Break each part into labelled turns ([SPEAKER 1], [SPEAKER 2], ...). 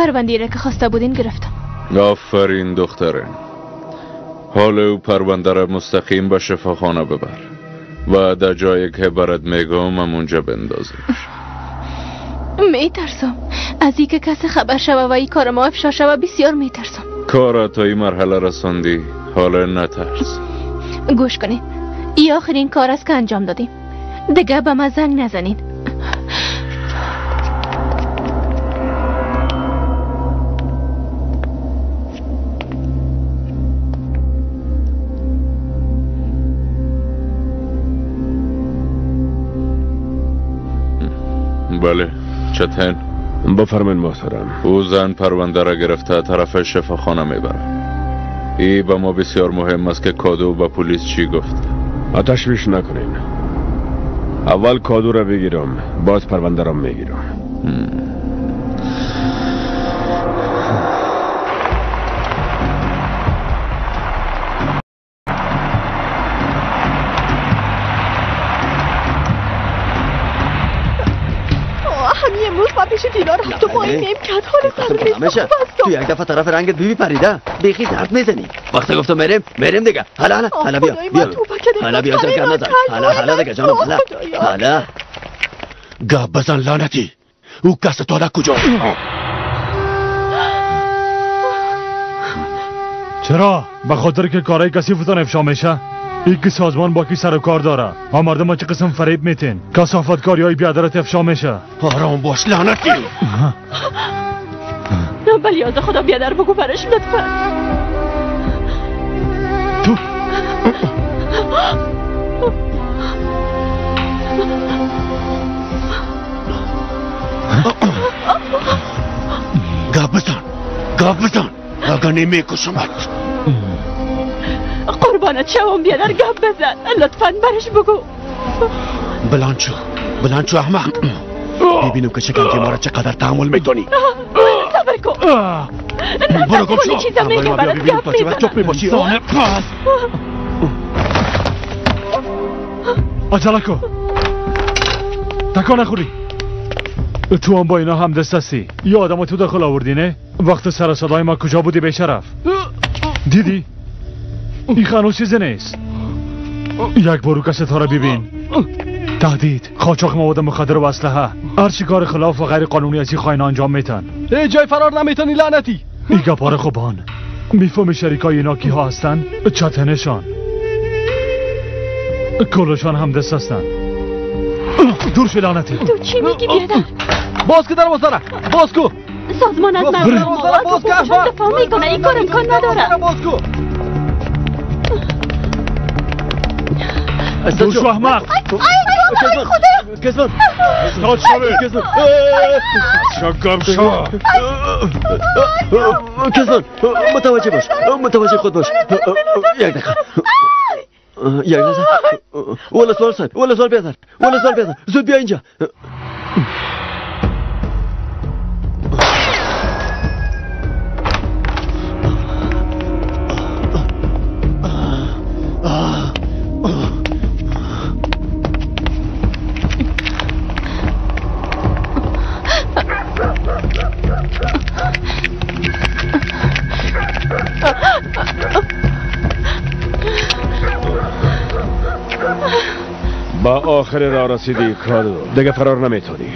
[SPEAKER 1] پرونده را که خواسته بودین گرفتم.
[SPEAKER 2] آفرین دختره. حال او پرونده را مستقیم به شفاخانه ببر و در جایی که برات میگم اونجا بندازش.
[SPEAKER 1] میترسم از اینکه کسی خبر شوه و این کار ما افشا شوه، بسیار میترسم.
[SPEAKER 2] کار تا این مرحله رساندی، حالا نترس.
[SPEAKER 1] گوش کنید، این آخرین کار است که انجام دادیم. دیگه به ما زنگ نزنید.
[SPEAKER 2] بله چتن.
[SPEAKER 3] بفرمایید محترم.
[SPEAKER 2] او زن پرونده را گرفته طرف شفاخانه میبره. ای به ما بسیار مهم است که کادو به پلیس چی گفت.
[SPEAKER 3] تشویش نکنین. اول کادو را بگیرم، باز پرونده را میگیرم.
[SPEAKER 4] تو یک دفعه طرف رنگت بیبی پریده، بیخی درد میزنی. وقتی گفتم میریم میریم دیگه. حالا حالا حالا بیا بیا، حالا بیا، زر نزن. حالا حالا دیگه جانم، حالا حالا
[SPEAKER 5] گپ بزن لعنتی. او کس تا کجا؟
[SPEAKER 6] چرا؟ به خاطر که کارهای کثیفتان افشا میشه. یک سازمان با کی سر و کار داره؟ ما مردم چه قسم فریب میتین؟ کثافتکاری های بیادرت افشا میشه.
[SPEAKER 5] آرام باش لعنتی.
[SPEAKER 1] بلی از خدا بیادر بگو برش لطفا.
[SPEAKER 6] تو
[SPEAKER 5] گپ بزن، گپ بزن، اگر نمیکشمت.
[SPEAKER 1] قربانت شوم بیادر، گپ بزن لطفا، برش بگو.
[SPEAKER 5] بلند شو، بلند شو احمق. ببینم که شکنجه ما را چقدر تحمل میتونی.
[SPEAKER 1] صبر کن.
[SPEAKER 5] برو گم شو.
[SPEAKER 1] چیزا میگه برات، گپ میزنم.
[SPEAKER 5] چپ میباشی.
[SPEAKER 6] عجله کن، تکان نخوری. تو هم با اینا هم دست هستی. یه آدم تو داخل آوردی نه؟ وقت سر صدای ما کجا بودی بیشرف؟ دیدی؟ این هنوز چیزی نیست. یک بارو کس تا را ببین. تهدید، قاچاق مواد مخدر و اسلحه، هر چی کار خلاف و غیر قانونی از این خاین انجام میتن.
[SPEAKER 7] ای جای فرار نمیتونی لعنتی.
[SPEAKER 6] این گپار خوبان میفهمی شریکای اینا کیها هستن؟ چتنشان کلشان هم دست هستن. دور شو لعنتی.
[SPEAKER 1] تو چی میگی بیادر؟
[SPEAKER 7] باز که دروازه را باز کو.
[SPEAKER 1] سازمان از مردم ما دفاع میکنه. این کار امکان نداره.
[SPEAKER 7] باز کو.
[SPEAKER 6] دور شو احمق.
[SPEAKER 4] کسمان
[SPEAKER 6] استاد شوی. شکم شو.
[SPEAKER 4] کسمان متوجه باش، متوجه خود باش. یک دقیقه، یک لحظه. ولسوال صاحب، ولسوال بیادر، ولسوال بیادر، زود بیا اینجا.
[SPEAKER 3] با آخر راه رسیدی کادو، دیگه فرار نمیتونی.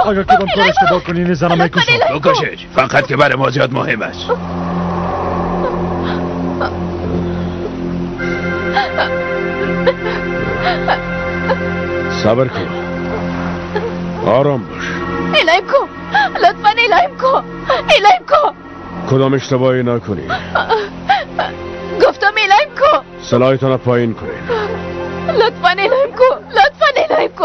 [SPEAKER 6] اگر کدام کار اشتباه کنی نزنم میکشم.
[SPEAKER 8] بکشش، فقط که برای ما زیاد مهم است.
[SPEAKER 3] صبر کن، آرام باش.
[SPEAKER 1] الهیم کو، لطفا الهیم کو، الهیم کو.
[SPEAKER 3] کدام اشتباهی نکنی.
[SPEAKER 1] گفتم الهیم کو.
[SPEAKER 3] سلاحتان پایین کنین.
[SPEAKER 1] لطفا الهیم کو، لطفا الهیم کو،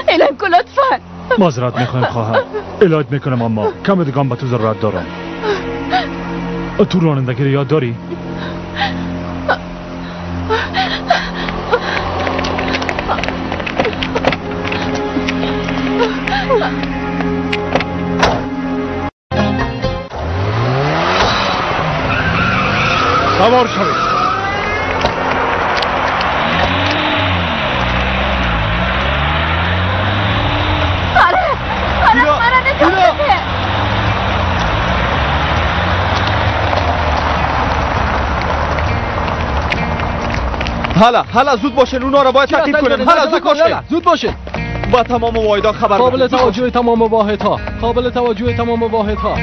[SPEAKER 1] الهیم کو، لطفا.
[SPEAKER 6] معذرت میخوایم خواهر، علاج میکنم اما کم دیگه به تو ضرورت دارم. تو رانندگی رو یاد داری؟ سوار شوید.
[SPEAKER 9] حالا حالا زود باشین، اونا را باید تعقیب کنیم. حالا زود باشین،
[SPEAKER 7] زود باشین.
[SPEAKER 9] با تمام واحدها خبر.
[SPEAKER 7] قابل توجه تمام واحدها، قابل توجه تمام واحدها.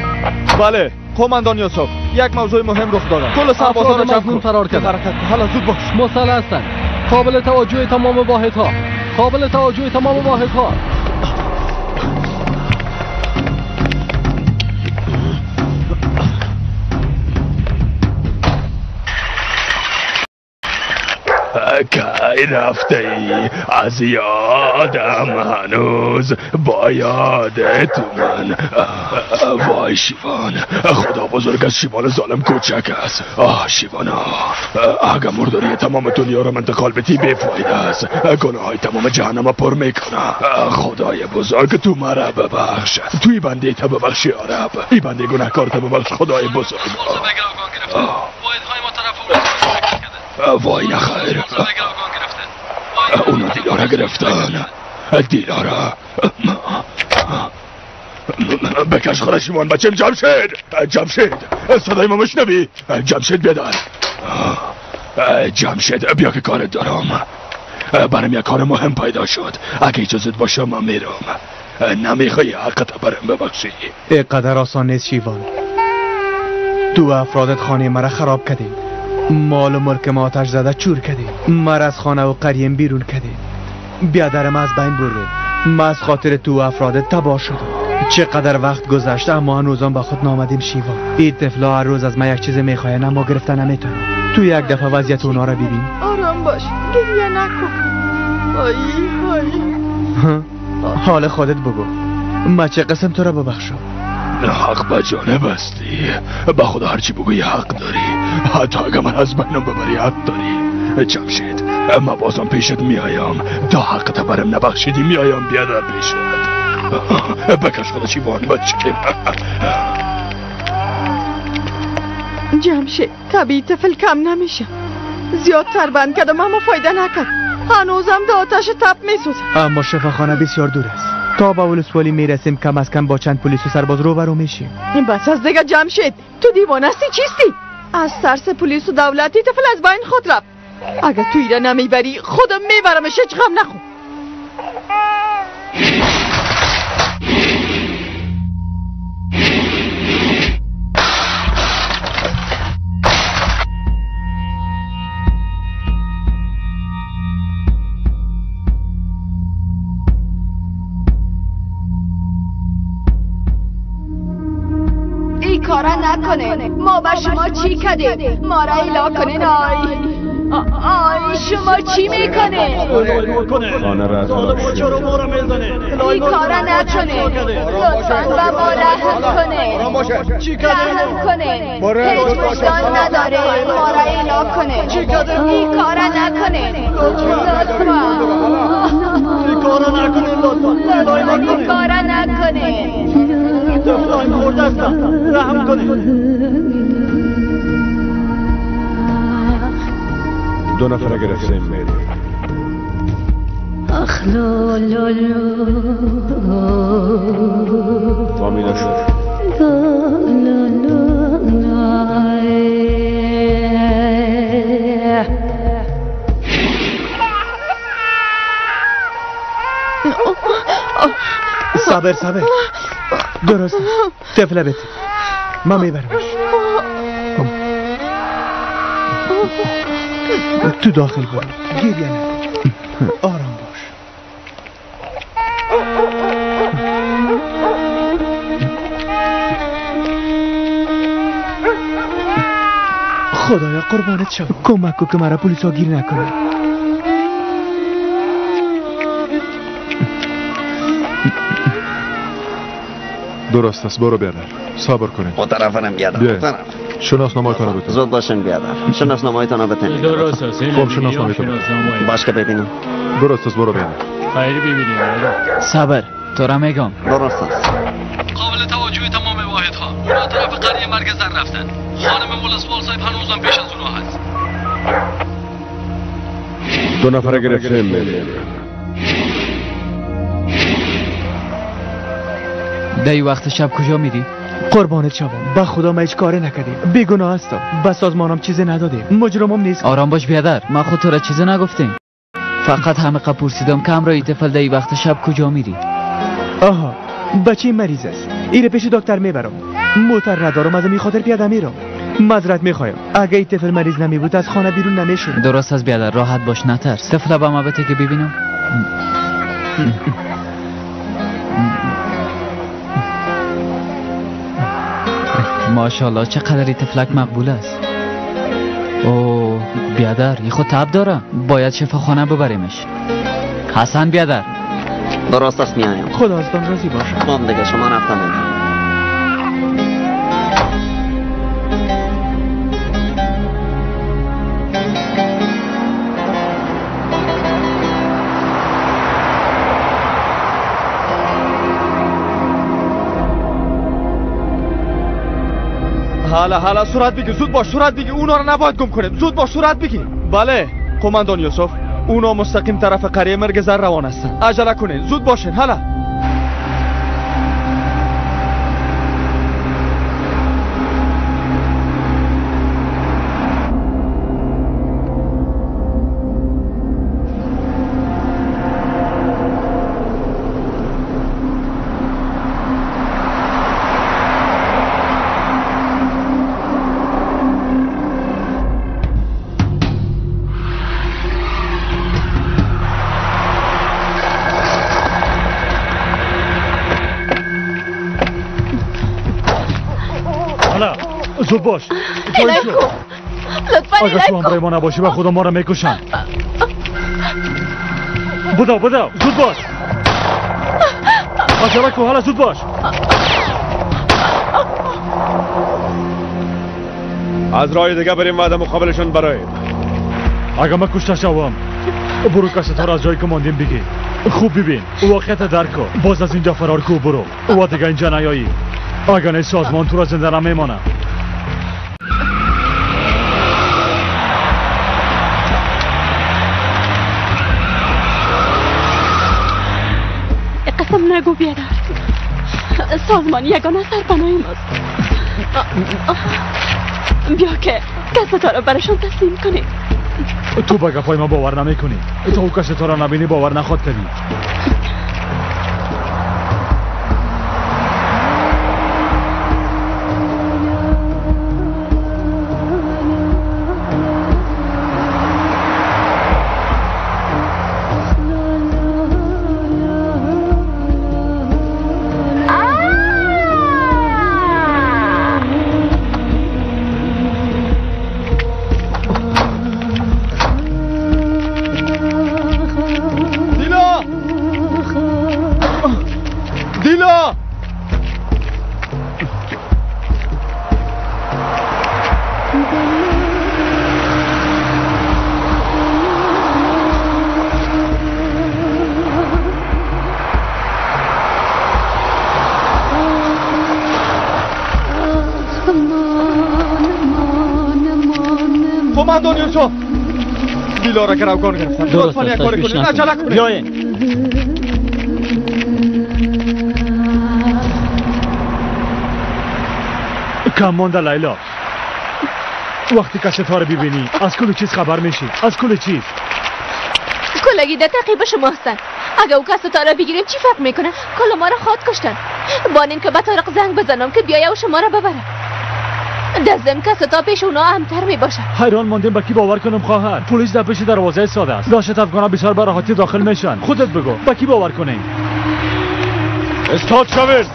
[SPEAKER 9] بله قماندان یوسف، یک موضوع مهم رخ داده. کل سربازان را جمع کن.
[SPEAKER 7] فرار کردن.
[SPEAKER 9] حالا زود باش.
[SPEAKER 7] مسلح هستند. قابل توجه تمام واحدها، قابل توجه تمام واحدها.
[SPEAKER 8] کی رفته ای از یادم هنوز با یاد تو من. وای شیوان، خدا بزرگ از شیوان ظالم کوچک است. آه شیوانا، اگه مرداری تمام دنیا رو انتقال بدی بی‌فایده است. گناه های تمام جهنم پر میکنه. خدای بزرگ تو مرا ببخش، توی بنده تا ببخش یا رب، ای بنده گناهکار تا ببخش خدای بزرگ. وای نخیر، اونا دیلارا گرفتن. دیلارا بکش خورا شیوان بچم. جمشید، جمشید صدای ما مشنوی؟ جمشید بیادر، جمشید بیا که کارت دارم. برام یک کار مهم پیدا شد، اگه اجازت باشه من میرم. نمیخوای حقت برام ببخشی؟
[SPEAKER 10] اینقدر آسان نیست شیوان. تو افرادت خانه مرا خراب کردی، مال و ملک ما آتش زده چور کردی، مرا از خانه و قریم بیرون کردی، بیادرم از بین بردی. ما از خاطر تو و افرادت تباه شدم. چقدر وقت گذشته اما هنوزم با خود نامدیم شیوان. این طفلا هر روز از من یک چیز میخواین اما گرفته نمیتونم. تو یک دفعه وضعیت اونا را ببین.
[SPEAKER 11] آرام باش، گریه نکن. آی آی.
[SPEAKER 10] حال خودت بگو، ما چه قسم تو را ببخشم؟
[SPEAKER 8] حق به جانب هستی، به خدا هرچی بگویی حق داری، حتی اگه من از بینم ببری حق داری. جمشید ما بازم پیشت میایم، تا حقت برم نبخشیدی میایم بیادر پیشت. بکش خدا شیوان بچه.
[SPEAKER 11] جمشید طبیعی طفل کم نمیشه، زیادتر بند کردم اما فایده نکرد، هنوزم ده آتش تب میسوزه.
[SPEAKER 10] اما شفاخانه بسیار دور است، تا به ولسوالی میرسیم کم از کم با چند پلیس و سرباز روبرو میشیم.
[SPEAKER 11] بس از دیگه جمشید، تو دیوانه هستی چیستی؟ از ترس پلیس و دولتی طفل از بین خود رفت. اگه تو ایره نمیبری خودم میبرمش، هیچ غم نخور.
[SPEAKER 12] کارا نکنه، ما با شما چی کردیم؟ ما را ایلا کنین. آی آی شما چی میکنه؟ این کارا نکنه، لطفا به ما رحم کنه، رحم کنه، هیچ وجدان نداره، ما را ایلا کنه، این کارا نکنه لطفا، این کارا نکنه لطفا، این کارا نکنه.
[SPEAKER 9] رحم کنه.
[SPEAKER 3] دو نفر گرفتیم میریم.
[SPEAKER 13] اخ لو لو لو
[SPEAKER 3] فامیلا شد.
[SPEAKER 13] لو لو لو.
[SPEAKER 10] صبر صبر، درست طفله بده، ما میبرمش. تو داخل برو، گریه نکن، آرام باش. خدایا قربانت شم، کمک کو که مرا پلیسا گیر نکنه.
[SPEAKER 14] درست است، برو بیادر، صبر کنید.
[SPEAKER 4] مترفرم بیادر،
[SPEAKER 14] شناسنامه‌تان رو بتن.
[SPEAKER 4] زود باشین بیادر، شناسنامه‌تان رو بتن.
[SPEAKER 15] درست است.
[SPEAKER 14] خب شناسنامه‌تان
[SPEAKER 4] باش که ببینم.
[SPEAKER 14] درست است، برو بیادر.
[SPEAKER 15] خیر ببینیم.
[SPEAKER 16] صبر، تو را میگم.
[SPEAKER 4] درست است.
[SPEAKER 7] قابل توجه تمام واحدها، اونا طرف قریه مرگ زن رفتن. خانم ولسوال صاحب هنوزم پیش از اونا هست.
[SPEAKER 3] دو نفر گرفتیم.
[SPEAKER 16] دی وقت شب کجا میری؟
[SPEAKER 10] قربانت شوم، به خدا ما هیچ کاری نکردیم، بیگناه هستم، به سازمانم چیزی ندادیم، مجرمم نیست.
[SPEAKER 16] آرام باش بیادر، ما خود تو را چیزی نگفتیم، فقط همه پرسیدم که همراه طفل در وقت شب کجا میری.
[SPEAKER 10] آها، بچه مریض است، ایره پیش دکتر میبرم، موتر ندارم، از این خاطر پیاده میرم. معذرت میخوایم، اگه این طفل مریض نمی بود از خانه بیرون نمیشد.
[SPEAKER 16] درست است بیادر، راحت باش، نترس. طفل به ما بده که ببینم. ماشاءالله چقدر طفلک مقبول است. او بیادر، این خود تب داره، باید شفاخانه ببریمش. حسن بیادر.
[SPEAKER 4] درست است، میایم.
[SPEAKER 10] خدا از تان راضی باشه.
[SPEAKER 4] خب دیگه شما رفتم.
[SPEAKER 9] حالا حالا سرعت بگیر، زود باش، سرعت بگیر، اونا رو نباید گم کنیم، زود باش، سرعت بگیر. بله قماندان یوسف، اونا مستقیم طرف قریه مرگزر روان هستن، عجله کنین، زود باشین. حالا
[SPEAKER 6] زود باش.
[SPEAKER 1] لطفا
[SPEAKER 6] اگر تو همراه ما نباشی به خدا ما را میکشن. بدو بدو، زود باش. عجله کن، حالا زود باش.
[SPEAKER 3] از راه دیگه بریم بعد مقابلشون برایم.
[SPEAKER 6] اگر من کشته شوم، برو کسی تا را از جایی که ماندیم بگیر. خوب ببین، واقعیت درک کن، باز از اینجا فرار کو برو و دیگه اینجا نیایی. اگر نه سازمان تو را زنده نمیمانه.
[SPEAKER 1] قسم نگو بیادر، سازمان یگانه سرپناه ماست. بیا که کس تا را برشان تسلیم کنیم.
[SPEAKER 6] تو به گپای ما باور نمی کنی، تو کس تا را نبینی باور نخواد کردی.
[SPEAKER 9] قماندان یوسف، دیلا را گروگان گرفتن. لطفا یک کاری کنید، عجله کنید.
[SPEAKER 16] بیاین.
[SPEAKER 6] کم مانده لیلا، وقتی که ستاره ببینی از کل چیز خبر میشی، از کل چیز.
[SPEAKER 1] کلگی در تعقیب شما هستن. اگه او کس ستاره بگیریم چی فرق میکنه؟ کل ما را خواد کشتن. بانین که به طارق زنگ بزنم که بیایه و شما را ببره. دزم که ستا پیش اونا امتر می باشه.
[SPEAKER 6] حیران ماندیم به کی باور کنم خواهر. پلیس در پیش دروازه ساده است. داشت افغانا بسیار به راحتی داخل میشن. خودت بگو به کی باور کنیم؟
[SPEAKER 3] استاد شوید.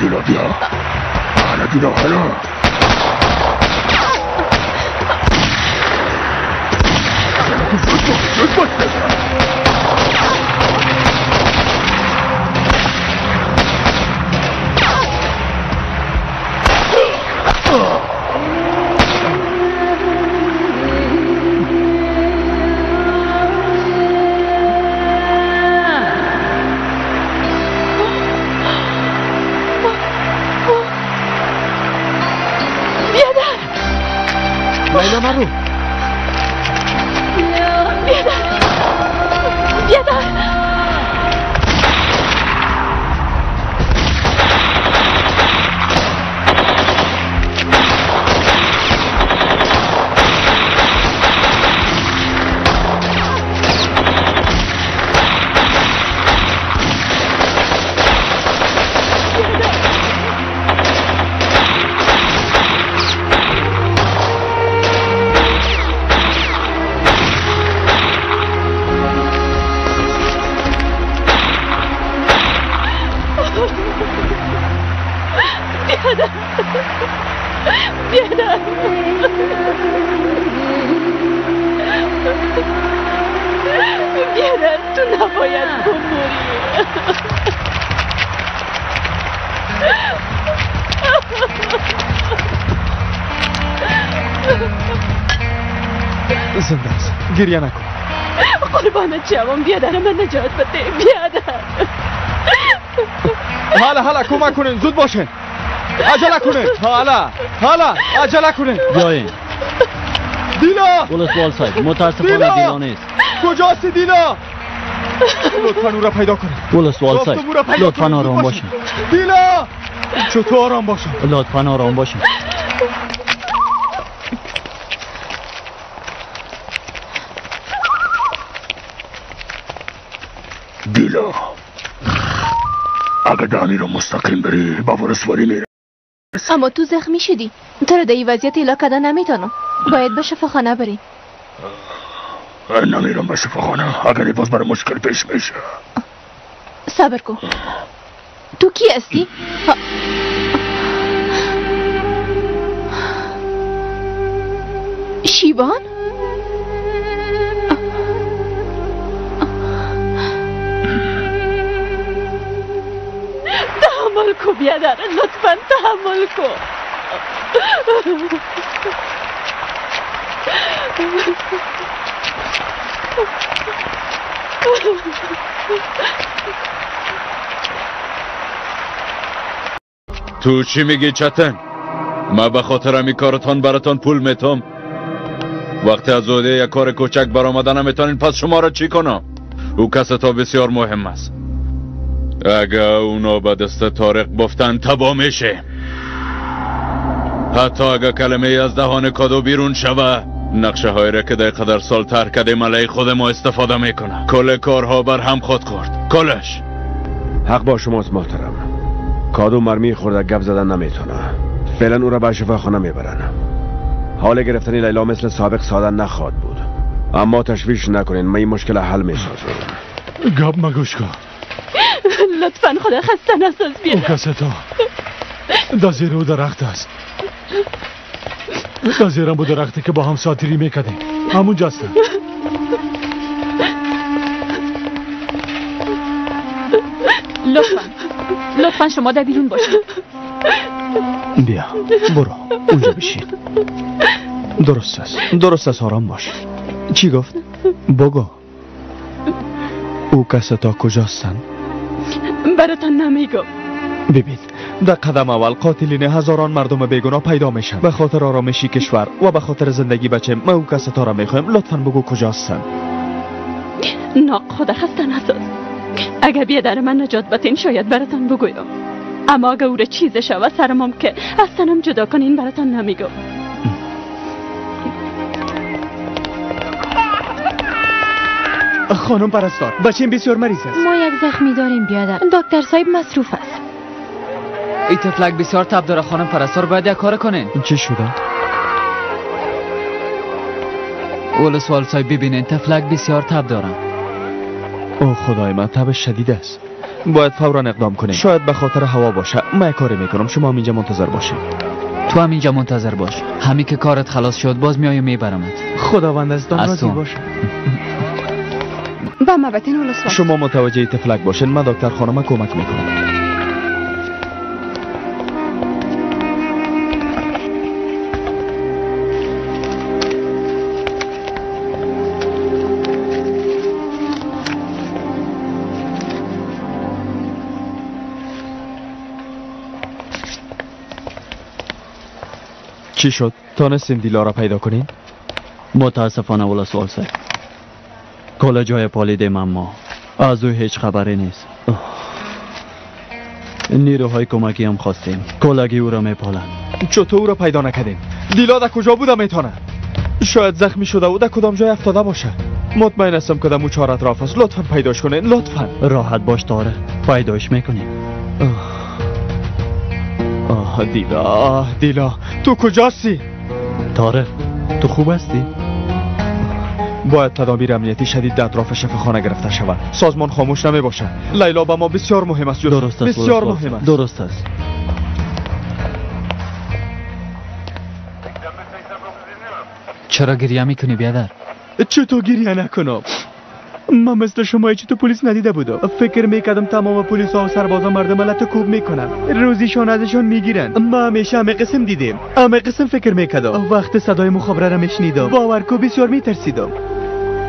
[SPEAKER 8] دیلا بیا. حالا دیلا حالا. زود باش بزن.
[SPEAKER 9] لیلا مرو.
[SPEAKER 1] بیادر بیادر. بیادر بیادر تو نباید بمیری.
[SPEAKER 9] زنده است، گریه نکن.
[SPEAKER 1] قربانت شوم بیادر، من نجات بده بیادر.
[SPEAKER 9] حالا حالا کمک کنین، زود باشین، عجله کنین. حالا حالا عجله کنین.
[SPEAKER 7] بیاین.
[SPEAKER 9] دیلا.
[SPEAKER 7] ولسوال صاحب متاسفانه دیلا نیست.
[SPEAKER 9] کجاست دیلا؟ لطفا او را پیدا کنین.
[SPEAKER 7] ولسوال صاحب لطفا آرام باشین.
[SPEAKER 9] دیلا چطور آرام باشم؟
[SPEAKER 7] لطفا آرام باشین.
[SPEAKER 8] دیلا اگه دانی رو مستقیم بری با ولسوالی میره.
[SPEAKER 1] اما تو زخمی شدی، تو را در این وضعیت ایلا کردن نمیتونم. باید به شفاخانه بریم.
[SPEAKER 8] نمیرم به شفاخانه، اگر باز برای مشکل پیش میشه.
[SPEAKER 1] صبر کن، تو کی هستی؟ شیوان؟ تحمل کو بیادر، لطفا تحمل کو.
[SPEAKER 2] تو چی میگی چتن؟ من به خاطر همی کارتان براتان پول میتم. وقتی از عهده یک کار کوچک برآمدن نمیتونین، پس شما را چی کنم؟ او کس تا بسیار مهم است. اگه اونا به دست طارق بفتن تباه میشه. حتی اگه کلمه از دهان کادو بیرون شوه، نقشه های را که در قدر سال تر کردیم علیه خود ما استفاده میکنه. کل کارها بر هم خود خورد، کلش.
[SPEAKER 3] حق با شماست محترم. کادو مرمی خورده، گپ زدن نمیتونه. فعلا او را به شفاخانه میبرن. حال گرفتن لیلا مثل سابق ساده نخواهد بود، اما تشویش نکنین، من این مشکل حل میسازم.
[SPEAKER 6] گپ مگوش کن
[SPEAKER 1] لطفا، خدا خسته نساز. بیادر
[SPEAKER 6] او کس تا در زیر او درخت است، در زیرم بود درختی که با هم ساتیری میکردیم، همونجا هستم.
[SPEAKER 15] لطفا لطفا شما در بیرون باشید.
[SPEAKER 9] بیا برو اونجا بشین. درست است، درست است، آرام باش. چی گفت؟ بگو او کس تا کجاستن؟
[SPEAKER 15] براتان نمیگم.
[SPEAKER 9] ببین در قدم اول قاتلین هزاران مردم بیگناه پیدا میشن. به خاطر آرامشی کشور و به خاطر زندگی بچه ما او کس تا را میخوایم. لطفا بگو کجاستن.
[SPEAKER 15] نه خدا خسته نساز. اگه بیادر من نجات بتین شاید براتان بگویم، اما اگه او را چیز شوه سرمام که از تنم جدا کنین براتان نمیگم.
[SPEAKER 10] خانم پرستار، بچیم بسیار مریض است.
[SPEAKER 12] ما یک زخمی داریم بیادر، دکتر صاحب مصروف است.
[SPEAKER 16] این طفلک بسیار تب داره خانم پرستار، باید یک کار کنین.
[SPEAKER 9] چه شده؟
[SPEAKER 16] ولسوال صاحب ببینین طفلک بسیار تب داره.
[SPEAKER 9] او خدای من، تب شدید است. باید فورا اقدام کنیم. شاید به خاطر هوا باشه. من کاری میکنم، شما هم اینجا منتظر باشید.
[SPEAKER 16] تو هم اینجا منتظر باش. همین که کارت خلاص شد باز میای و میبرمت.
[SPEAKER 10] خداوند از تان راضی باشه.
[SPEAKER 9] شما متوجه طفلک باشین، من دکتر خانم کمک میکنم. چی شد؟ تانستین دیلا را پیدا کنین؟
[SPEAKER 7] متاسفانه ولسوال صاحب، کل جای پالیدیم اما از او هیچ خبری نیست. نیروهای کمکی هم خواستیم، کلگی او را میپالند.
[SPEAKER 9] چطور او را پیدا نکردین؟ دیلا در کجا بوده میتونه؟ شاید زخمی شده و در کدام جای افتاده باشه. مطمئن هستم که در چهار اطراف است. لطفا پیداش کنین، لطفا.
[SPEAKER 7] راحت باش تاره، پیداش میکنیم.
[SPEAKER 9] آه دیلا، دیلا تو کجاستی؟
[SPEAKER 7] طارق تو خوب هستی؟
[SPEAKER 9] باید تدابیر امنیتی شدید در اطراف شفاخانه گرفته شود. سازمان خاموش نمی باشد. لیلا به ما بسیار مهم است.
[SPEAKER 7] درست است،
[SPEAKER 9] بسیار مهم است.
[SPEAKER 7] درست است.
[SPEAKER 16] چرا گریه میکنی بیادر؟
[SPEAKER 10] چطور گریه نکنم؟ من مثل شما هیچ تو پلیس ندیده بودم. فکر میکردم تمام پلیس ها و سربازا مردم لت کوب میکنن، روزیشان ازشان میگیرن. ما همیشه همه قسم دیدیم، همه قسم فکر میکردم. وقت صدای مخابره را میشنیدم باور کو بسیار میترسیدم،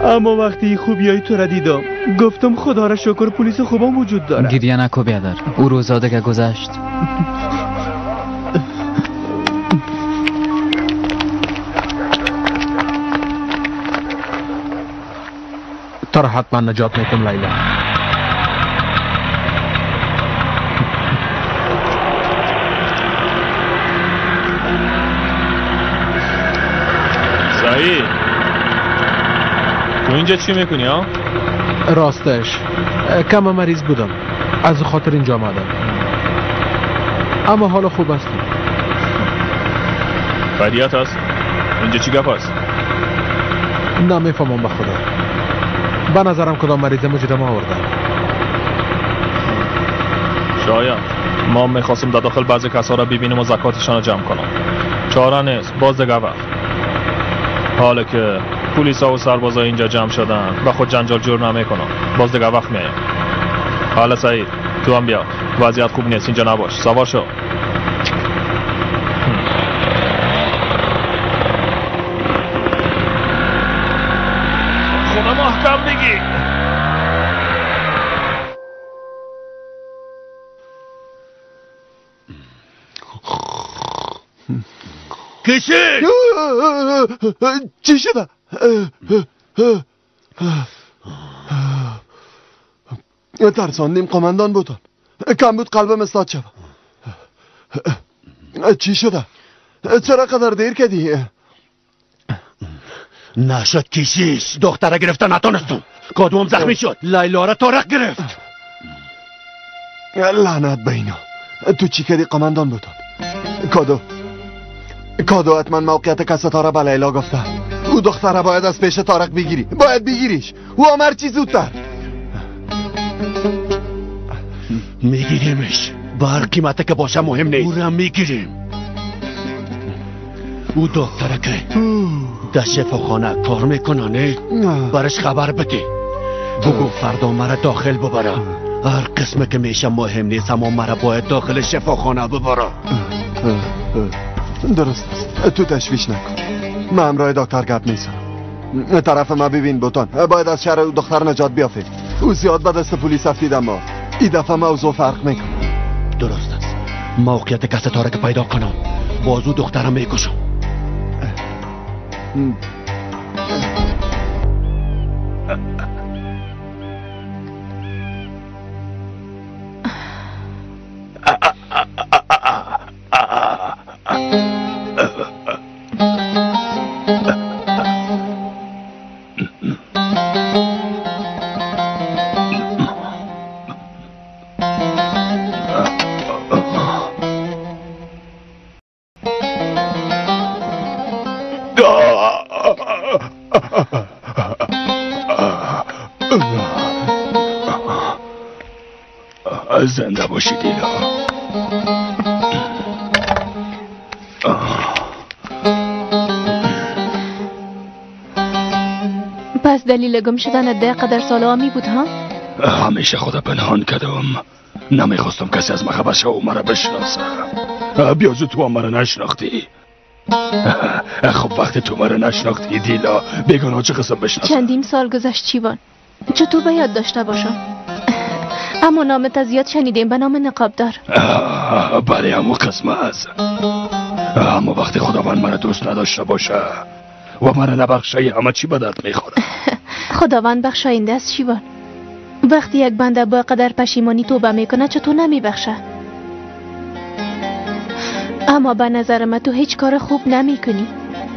[SPEAKER 10] اما وقتی خوبیای تو را دیدم گفتم خدا را شکر پلیس خوبم وجود داره.
[SPEAKER 16] گریه نکو بیادر، او روزا دیگه گذشت.
[SPEAKER 14] تو را حتما نجات میتم لیلا.
[SPEAKER 17] سعید تو اینجا چی میکنی ها؟
[SPEAKER 14] راستش کم مریض بودم، از خاطر اینجا آمدم، اما حالا خوب هستم.
[SPEAKER 17] خیریت هست؟ اینجا چی گپ هست؟
[SPEAKER 14] نمیفهمم به خدا. به نظرم کدام مریض مجرم آوردن.
[SPEAKER 17] شاید. ما میخواستیم در داخل بعضی کسا را ببینیم و زکاتشان را جمع کنم. چاره نیست، باز دیگه وقت. حالا که پلیسا و سربازا اینجا جمع شدن و خود جنجال جور نمیکنم، باز دیگه وقت میایم. حالا سعید تو هم بیا، وضعیت خوب نیست، اینجا نباش، سوار شو. خونه محکم بگی.
[SPEAKER 5] کشید
[SPEAKER 18] چی شده؟ ترساندیم قماندان بودن، کم بود قلبم استاد شد. چی شده؟ چرا قدر دیر کردی؟
[SPEAKER 5] نشد کشیش، دختره گرفته نتونستم، کادوم زخمی شد، لیلا را طارق گرفت.
[SPEAKER 18] لعنت به اینا. تو چی کردی قماندان بودن؟ کادو حتما موقعیت کس تاره به لیلا گفته. او دختره باید از پیش طارق بگیری، باید بگیریش، او هم هرچی زودتر.
[SPEAKER 5] میگیریمش، به هر قیمته که باشه مهم نیست، او را میگیریم. او دکتره که در شفاخانه کار میکنه نه؟ برش خبر بده، بگو فردا مرا داخل ببره. هر قسمه که میشه مهم نیست، اما مرا باید داخل شفاخانه ببره.
[SPEAKER 18] درست است، تو تشویش نکن، من همراه دکتر گپ میزنم. طرف ما ببین بوتان، باید از شهر دختر نجات بیافیم. او زیاد به دست پلیس افتید، اما این دفعه موضوع فرق میکنه.
[SPEAKER 5] درست است، موقعیت کس تاره که پیدا کنم بازو دخترم میکشم.
[SPEAKER 8] زنده باشی دیلا.
[SPEAKER 1] پس دلیل گم شدن ده قدر ساله می بود ها؟
[SPEAKER 8] همیشه خدا پنهان کردم، نمیخواستم کسی از من خبر شه و مرا بشناسه. بیازو تو هم مرا نشناختی. خب وقتی تو مرا نشناختی دیلا، بیگانه چه قسم بشناسه؟
[SPEAKER 1] چندین سال گذشت چیوان، چطور به یاد داشته باشم؟ اما نامت از یاد شنیدیم به نام نقابدار.
[SPEAKER 8] بله همون قسم است. اما وقتی خداوند مرا دوست نداشته باشه و مرا نبخشه، همه چی به درد میخوره.
[SPEAKER 1] خداوند بخشاینده است شیوان. وقتی یک بنده با قدر پشیمانی توبه میکنه چطور نمیبخشه؟ اما به نظر من تو هیچ کار خوب نمیکنی.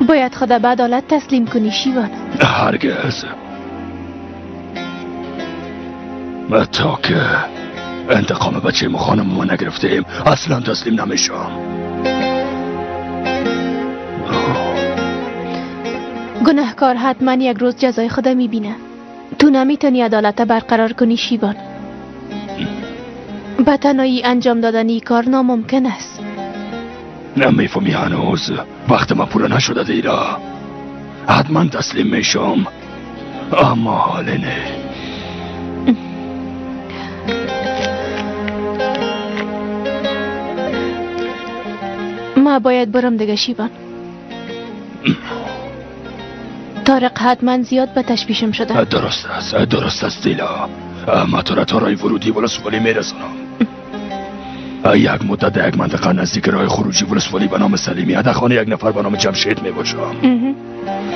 [SPEAKER 1] باید خدا به عدالت تسلیم کنی شیوان.
[SPEAKER 8] هرگز. تا که انتقام بچه خانم ما نگرفتیم اصلا تسلیم نمیشم.
[SPEAKER 1] گناهکار حتما یک روز جزای خدا میبینه. تو نمیتونی عدالت برقرار کنی شیوان. به تنهایی انجام دادن این کار ناممکن است.
[SPEAKER 8] نمیفهمی هنوز وقت ما پورا نشده دیرا. حتما تسلیم میشم، اما حالا نه.
[SPEAKER 1] ما باید برم دیگه شیوان. طارق حتما زیاد به تشویشم شده.
[SPEAKER 8] درست است، درست است دیلا. ما تو را تا راه ورودی ولسوالی میرسانم. یک مدت در یک منطقه نزدیک راه خروجی ولسوالی به نام سلیمیه در خانه یک نفر به نام جمشید میباشم.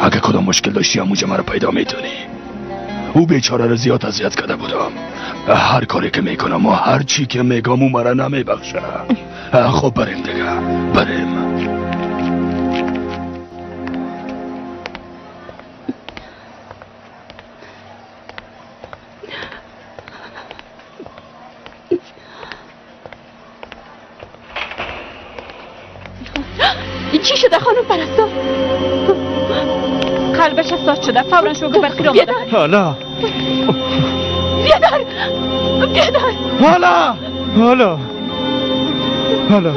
[SPEAKER 8] اگه کدام مشکل داشتی همونجا مرا پیدا میتونی. او بیچاره را زیاد اذیت کرده بودم. هر کاری که میکنم و هر چی که میگم او مرا نمیبخشه. خب بریم دیگه، بریم.
[SPEAKER 15] چی شده خانم پرستار؟ قلبش حساس شده، فورا شوک برقی را آماده.
[SPEAKER 10] حالا
[SPEAKER 15] بیادر، بیادر،
[SPEAKER 10] حالا حالا حالا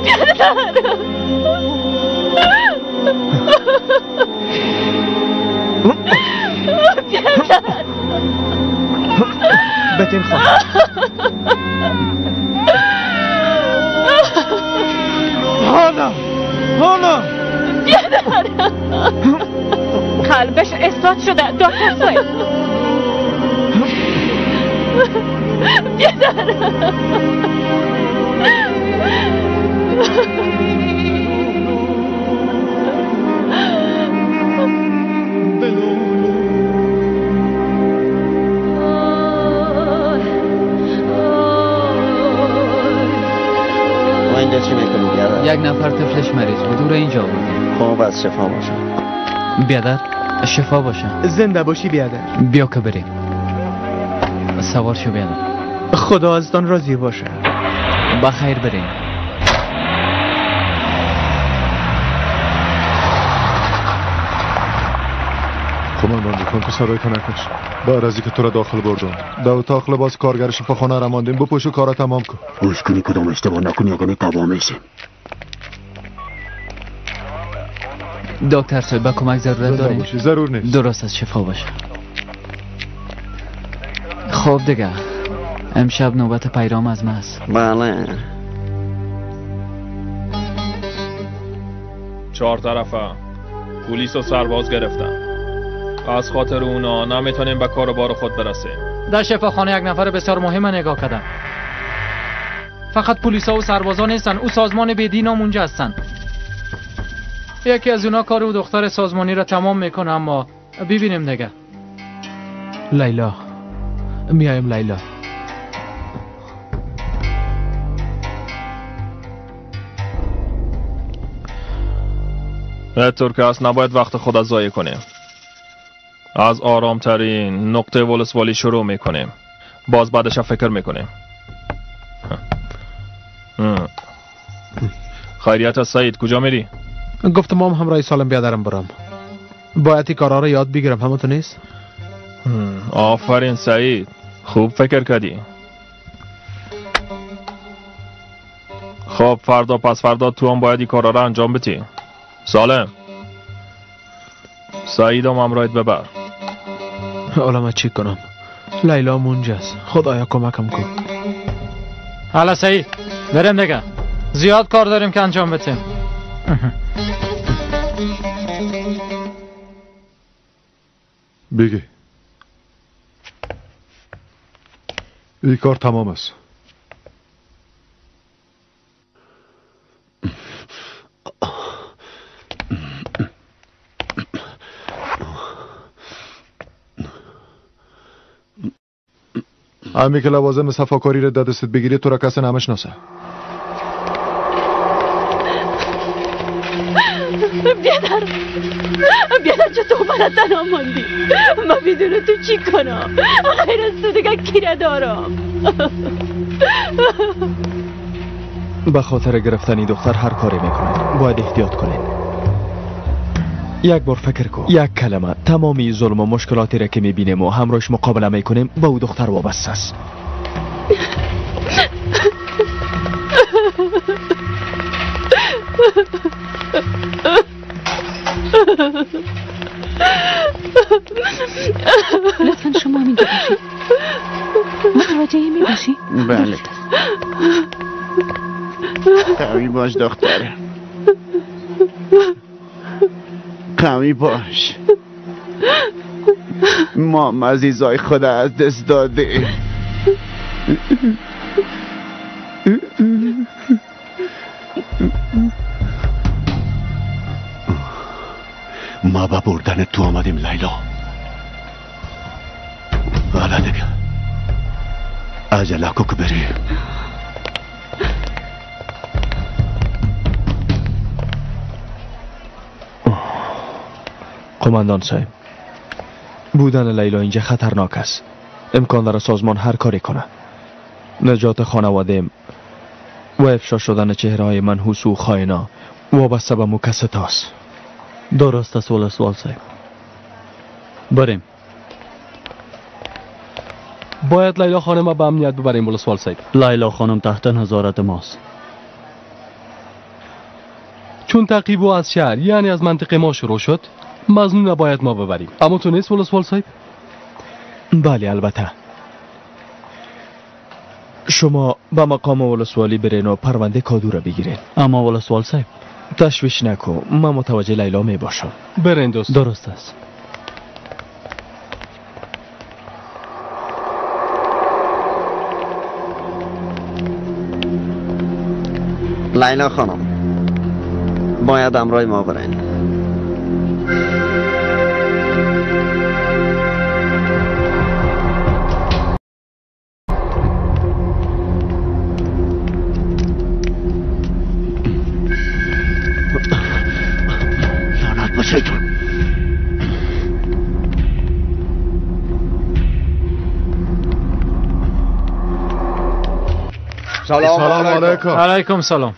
[SPEAKER 15] بیادر. بیادر
[SPEAKER 10] بتین خواهم. حالا حالا
[SPEAKER 15] بیادر، قلبش استاد شده دکتر صاحب. بیادر
[SPEAKER 4] اینجا چی میکنی بیادر؟
[SPEAKER 16] یک نفر طفلش مریض بود، او را اینجا آوردیم.
[SPEAKER 4] خب از شفا باشه
[SPEAKER 16] بیادر، شفا باشه.
[SPEAKER 10] زنده باشی بیادر.
[SPEAKER 16] بیا که بریم. سوار شو بیادر.
[SPEAKER 10] خدا ازتان راضی باشه.
[SPEAKER 16] بخیر بریم.
[SPEAKER 19] قماندان بکن که سرای نکش. بعد از اینکه تو را داخل بردم در اتاق لباس کارگر شفاخانه را ماندیم. بپوش و کارا تمام کن.
[SPEAKER 5] گوش کنی کدام اشتباه نکنی اگه تباه میشیم.
[SPEAKER 16] دکتر صاحب با کمک ضرورت داریم؟
[SPEAKER 19] ضرور نیست.
[SPEAKER 16] درست از شفا باشه. خب دیگه امشب نوبت پیرام از من است.
[SPEAKER 4] بله.
[SPEAKER 17] چهار طرفه پلیس و سرباز گرفتن. از خاطر اونا نمیتونیم به کار و بار خود برسیم.
[SPEAKER 7] در شفاخانه یک نفر بسیار مهم نگاه کردم. فقط پلیسا و سربازا نیستن، او سازمان بیدین هم اونجا هستن. یکی از اونا کار او دختر سازمانی را تمام میکنه، اما ببینیم دیگه.
[SPEAKER 14] لیلا میایم. لیلا
[SPEAKER 17] طور که هست نباید وقت خود از ضایع کنیم. از آرامترین نقطه ولسوالی شروع میکنیم، باز بعدش فکر میکنیم. خیریت از سعید کجا میری؟
[SPEAKER 14] گفتم مام همراه سالم بیادرم برم. باید این کارا رو یاد بگیرم، همون تو نیست؟
[SPEAKER 17] آفرین سعید، خوب فکر کردی. خب فردا پس فردا تو هم باید این کارا را انجام بدی. سالم، سعید هم همراهت ببر.
[SPEAKER 14] حالا من چی کنم؟ لیلا مونجاست. خدایا کمکم کن.
[SPEAKER 7] حالا سعید بریم دیگه، زیاد کار داریم که انجام بدیم.
[SPEAKER 19] بگی این کار تمام است. همی که لوازم صفاکاری را دستت بگیری تو را کسی نمیشناسه.
[SPEAKER 15] بیادر، بیادر چطور مرا تنها ماندی؟ من بدون تو چی کنم؟ غیر از تو دیگه کی را دارم؟
[SPEAKER 9] به خاطر گرفتن دختر هر کاری میکنن. باید احتیاط کنین. یک بار فکر کن، یک کلمه تمامی ظلم و مشکلاتی را که میبینیم و همراهش مقابله میکنیم با او دختر وابسته است.
[SPEAKER 1] لطفا شما هم اینجا باشید. متوجه می باشی؟
[SPEAKER 4] بله. قوی باش دختر، قوی باش. ما عزیزای خدا از دست داده.
[SPEAKER 5] ما با بردن تو آمدیم لیلا. حالا دیگه عجله کو که بریم.
[SPEAKER 9] قماندان صاحب، بودن لیلا اینجا خطرناک است. امکان داره سازمان هر کاری کنه. نجات خانواده و افشا شدن چهره های منحوس و خائنا وابسته به مکست هاست.
[SPEAKER 16] درست است ولسوال صاحب. بریم.
[SPEAKER 14] باید لیلا خانم به امنیت ببریم ولسوال صاحب.
[SPEAKER 16] لیلا خانم تحت نظارت ماست.
[SPEAKER 14] چون تعقیب او از شهر یعنی از منطقه ما شروع شد، مظنون باید ما ببریم. اما تو نیست ولسوال صاحب؟
[SPEAKER 9] بله البته. شما به مقام ولسوالی برین و پرونده کادو را بگیرین.
[SPEAKER 16] اما ولسوال صاحب
[SPEAKER 9] تشویش نکن، من متوجه لیلا می باشم.
[SPEAKER 14] برین دوست.
[SPEAKER 16] درست است.
[SPEAKER 4] لیلا خانم باید همراه ما برین. لعنت به شیطان.
[SPEAKER 19] سلام علیکم.
[SPEAKER 7] علیکم سلام.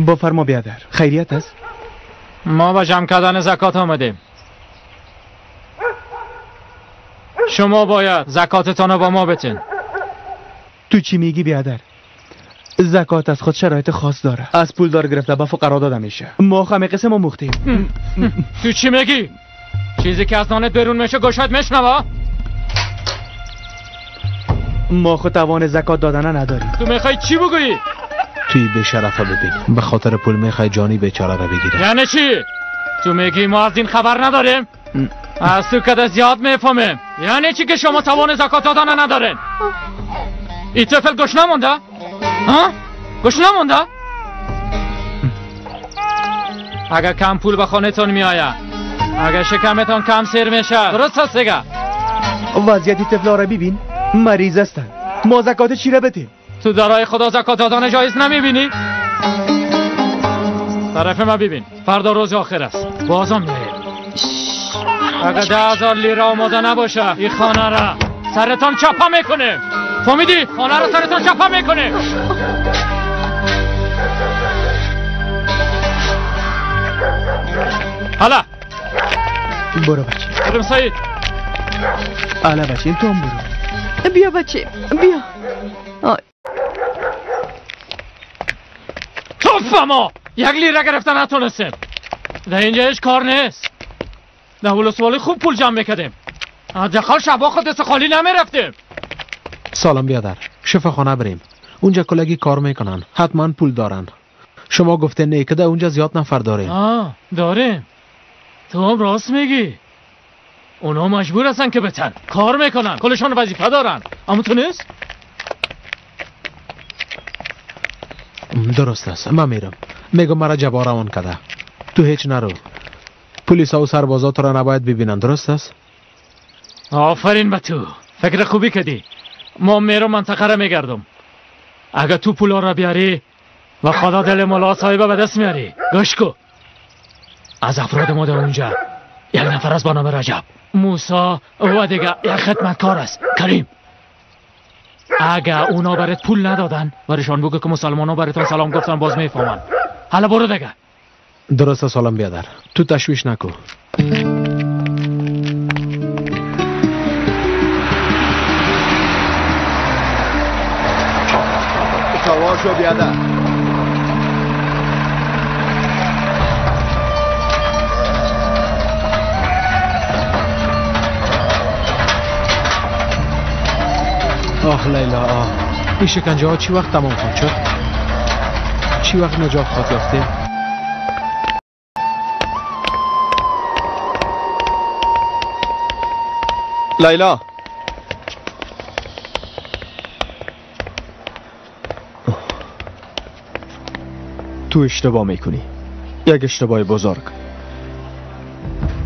[SPEAKER 10] بفرما بیادر، خیریت است؟
[SPEAKER 7] ما با جمع کردن زکات آمدیم. شما باید زکاتتان رو با ما بتین.
[SPEAKER 10] تو چی میگی بیادر؟ زکات از خود شرایط خاص داره. از پولدار گرفته به فقرا داده میشه. ما همه قسم ما مختیم.
[SPEAKER 7] تو چی میگی؟ چیزی که از نانت بیرون میشه گوشت میشنوه؟
[SPEAKER 10] ما خود توان زکات دادن نداریم.
[SPEAKER 7] تو میخوای چی بگویی؟
[SPEAKER 14] توی به شرفه ببین، به خاطر پول میخوای جانی بیچاره را بگیره.
[SPEAKER 7] یعنی چی؟ تو میگی ما از این خبر نداریم؟ از تو که زیاد میفهمیم. یعنی چی که شما توان زکات دادن ندارین؟ این طفل گوش نمونده؟ ها؟ گوش نمونده؟ اگر کم پول به خانهتون میآید، اگر شکمتون کم سیر میشه، درست هست دیگه؟
[SPEAKER 10] وضعیت طفل را ببین، مریض هستن. ما زکات چی را بدیم؟
[SPEAKER 7] تو درای خدا زکات دادن جایز نمیبینی؟ طرف ما ببین، فردا روز آخر است، بازم میاییم. اگر 10,000 لیره آماده نباشه این خانه را سرتان چپا میکنیم. فهمیدی؟ خانه را سرتان چپا میکنیم. حالا
[SPEAKER 10] برو بچه.
[SPEAKER 7] برم سعید.
[SPEAKER 10] حالا بچه تو هم برو.
[SPEAKER 11] بیا بچه بیا.
[SPEAKER 7] توف ما یک لیره گرفتن نتونستیم. در اینجا هیچ کار نیست. در ولسوالی خوب پول جمع میکردیم. حداقل شبا خود دست خالی نمیرفتیم.
[SPEAKER 14] سلام بیادر، شفاخانه بریم. اونجا کلگی کار میکنن، حتما پول دارن. شما گفته نه که در اونجا زیاد نفر داریم.
[SPEAKER 7] آه داریم. تو هم راست میگی. اونا مجبور هستن که بتن کار میکنن، کلشان وظیفه دارن. اما تو نیست؟
[SPEAKER 14] درست است، من میرم. میگم مرا جبار روان کده. تو هیچ نرو. پلیس و سربازا تو را نباید ببینن، درست است؟
[SPEAKER 7] آفرین به تو، فکر خوبی کردی. ما میرم منطقه را میگردم. اگه تو پولا را بیاری و خدا دل ملا صاحب به دست میاری. گوش کو، از افراد ما در اونجا یک نفر از با نام رجب، موسی و دیگه یک خدمتکار است، کریم. اگه اونا برات پول ندادن برشان بگو که مسلمان ها براتون سلام گفتن، باز میفهمن. حالا برو دیگه.
[SPEAKER 14] درست سلام بیادر، تو تشویش نکو.
[SPEAKER 18] سوار شو بیادر.
[SPEAKER 14] آه لیلا آه، این شکنجه ها چی وقت تمام خواهد شد؟ چی وقت نجات خواهد یافتیم؟
[SPEAKER 9] لیلا تو اشتباه میکنی، یک اشتباه بزرگ.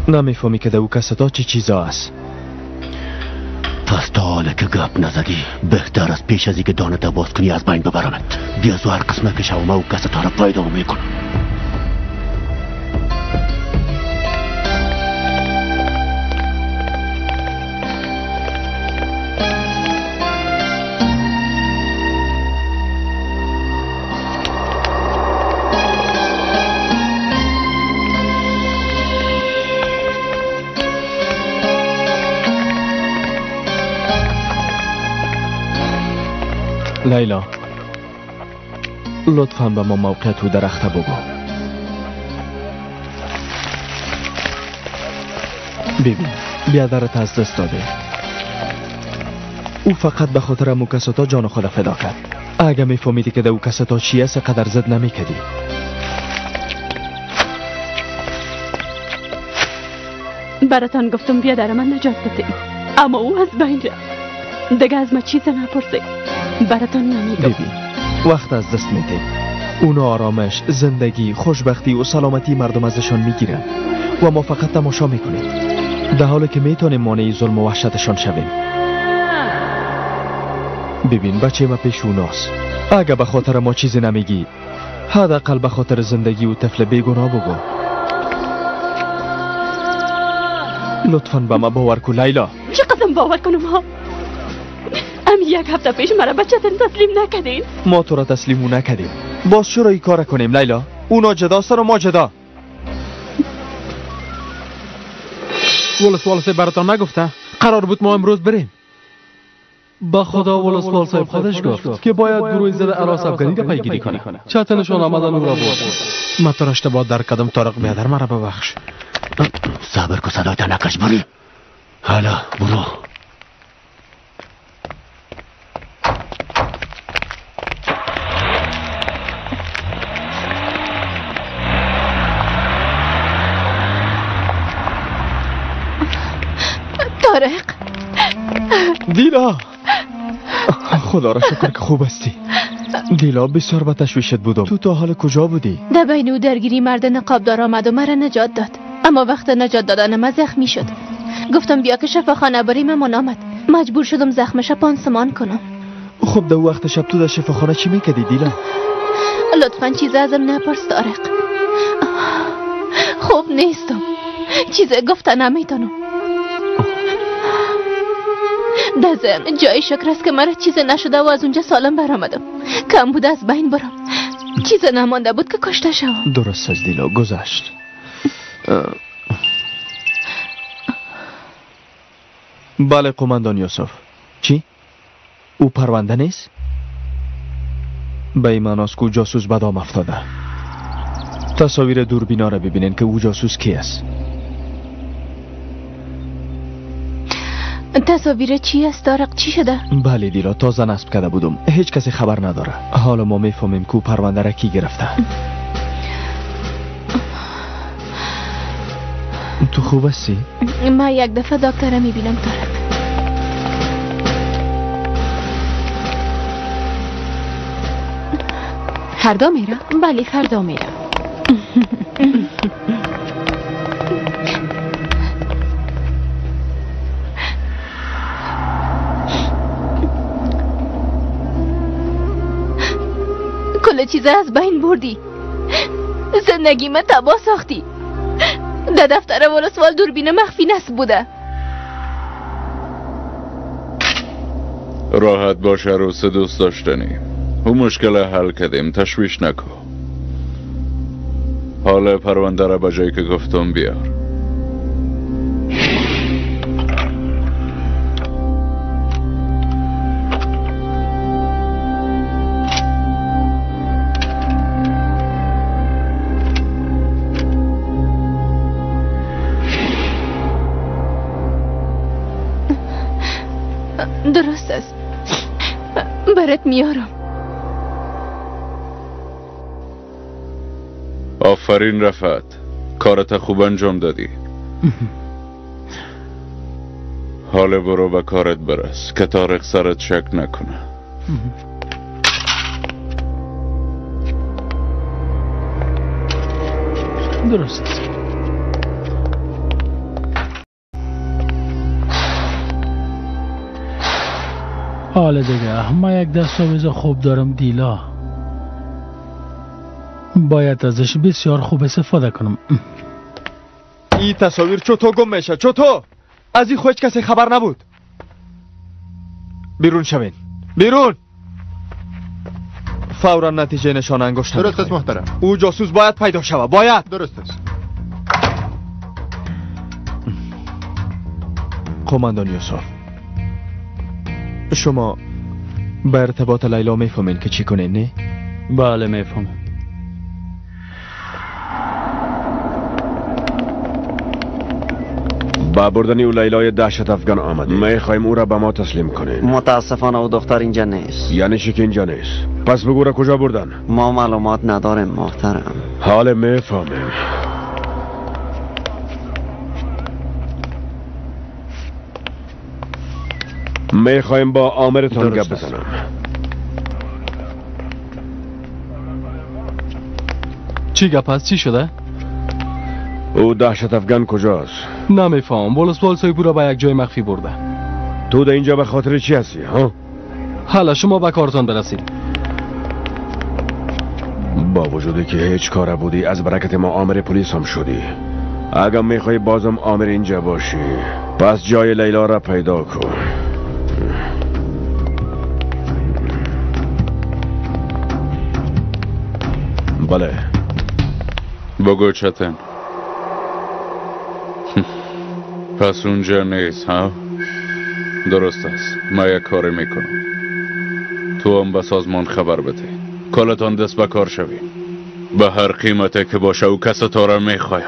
[SPEAKER 9] نمیفهمی که در او کستا چه چیزا است.
[SPEAKER 5] پس تا حالا که گپ نزدی بهتر از پیش از اینکه دانت باز کنی از بین ببرمت. بیا زو هر قسمه که شومه و کستا را پیدا میکنم.
[SPEAKER 9] لیلا لطفا به ما موقعیت و درخت بگو. ببین بیادرت از دست داده. او فقط به خاطر امو کساتا جان خود فدا کرد. اگه میفهمیدی که در او کساتا چی است قدر زد نمیکردی.
[SPEAKER 15] براتان گفتم بیادر من نجات بده، اما او از بین رفت. دیگه از ما چیز نپرسید، براتان نمیگم.
[SPEAKER 9] ببین وقت از دست میده. اونا آرامش، زندگی، خوشبختی و سلامتی مردم ازشان میگیرن و ما فقط تماشا میکنیم، در حالی که میتونیم مانع ظلم و وحشتشان شویم. ببین بچه ما پیش اوناست. اگه به خاطر ما چیزی نمیگی، حداقل به خاطر زندگی و طفل بیگناه بگو. لطفا به ما باور کن لیلا.
[SPEAKER 15] چه قسم باور کنم ها؟ ام یک هفته پیش مرا بچه‌تان تسلیم نکردین.
[SPEAKER 9] ما تو را تسلیم نکردیم. باز چرا این کار کنیم لیلا؟ اونا جداستن و ما جدا.
[SPEAKER 14] ولسوال صاحب براتان نگفته؟ قرار بود ما امروز بریم.
[SPEAKER 20] با خدا ولسوال صاحب خودش گفت که باید گروه زده عراس افغانی را پیگیری کنه. چتنشان آمدن او را برد.
[SPEAKER 14] ما تو را اشتباه درک کردم طارق بیادر، مرا ببخش.
[SPEAKER 5] صبر کن صدایت نکش بری. حالا برو.
[SPEAKER 1] طارق.
[SPEAKER 9] دیلا خدا را شکر که خوب هستی. دیلا بسیار به تشویشت بودم. تو تا حال کجا بودی؟
[SPEAKER 1] در بین او درگیری مرد نقابدار آمد و مرا نجات داد، اما وقت نجات دادن من زخمی شد. گفتم بیا که شفاخانه بریم، اما نامد. مجبور شدم زخمش پانسمان کنم.
[SPEAKER 9] خب در وقت شب تو در شفاخانه چی میکردی دیلا؟
[SPEAKER 1] لطفا چیز ازم نپرس طارق. خوب نیستم، چیز گفته نمیتونم. در ضمن جای شکر است که مرا چیز نشده و از اونجا سالم برآمدم. کم بود از بین برم، چیز نمانده بود که کشته شوم.
[SPEAKER 9] درست از دیلا گذشت. بله قماندان یوسف. چی؟ او پرونده نیست؟ به این معناست که او جاسوس به دام افتاده. تصاویر دوربینا را ببینین که او جاسوس کی است.
[SPEAKER 1] تصاویر چی است طارق؟ چی شده؟
[SPEAKER 9] بله دیرا تازه نصب کرده بودم، هیچ کسی خبر نداره. حالا ما میفهمیم که او پرونده را کی گرفته. تو خوب هستی؟
[SPEAKER 1] من یک دفعه دکتر میبینم طارق.
[SPEAKER 15] فردا میرم؟ بله فردا میرم.
[SPEAKER 1] کل چیز از بین بردی، زندگی من تباه ساختی. در دفتر ولسوال دوربین مخفی نصب بوده.
[SPEAKER 2] راحت باش عروس دوست داشتنی، او مشکل حل کردیم، تشویش نکن. حال پرونده را به جایی که گفتم بیار.
[SPEAKER 1] درست است، برات میارم.
[SPEAKER 2] آفرین رفعت، کارت خوب انجام دادی. حال برو به کارت برس که طارق سرت شک نکنه.
[SPEAKER 7] درست است. حالا دیگه ما یک دستاویز خوب دارم دیلا، باید ازش بسیار خوب استفاده کنم.
[SPEAKER 9] این تصاویر چطور گم میشه؟ چطور؟ از این خود هیچ کسی خبر نبود. بیرون شوین، بیرون. فورا نتیجه نشان انگشت.
[SPEAKER 19] درست است محترم.
[SPEAKER 9] او جاسوس باید پیدا شود، باید.
[SPEAKER 19] درست است.
[SPEAKER 9] قماندان یوسف، شما به ارتباط لیلا میفهمین که چی کنین، نه؟
[SPEAKER 16] بله میفهمم.
[SPEAKER 3] با بردن او لیلای دهشت افغان آمده. میخوایم او را به ما تسلیم کنین.
[SPEAKER 4] متاسفانه او دختر اینجا نیست.
[SPEAKER 3] یعنی چی که اینجا نیست؟ پس بگو را کجا بردن؟
[SPEAKER 4] ما معلومات نداریم محترم.
[SPEAKER 3] حال میفهمیم. میخوایم با آمرتان گپ بزنم.
[SPEAKER 20] چی گپ است؟ چی شده؟
[SPEAKER 3] او دهشت افغان کجاست؟
[SPEAKER 20] نمیفهم. ولسوال صاحب را به یک جای مخفی برده.
[SPEAKER 3] تو در اینجا به خاطر چی هستی ها؟
[SPEAKER 20] حالا شما به کارتان برسید.
[SPEAKER 3] با وجودی که هیچ کاره بودی، از برکت ما آمر پلیس هم شدی. اگر میخوای بازم آمر اینجا باشی، پس جای لیلا را پیدا کن. بله
[SPEAKER 2] بگو چتن. پس اونجا نیست ها؟ درست است، ما یک کاری میکنم. تو هم به سازمان خبر بده، کلتان دست به کار شویم. به هر قیمته که باشه او کس تا را میخوایم.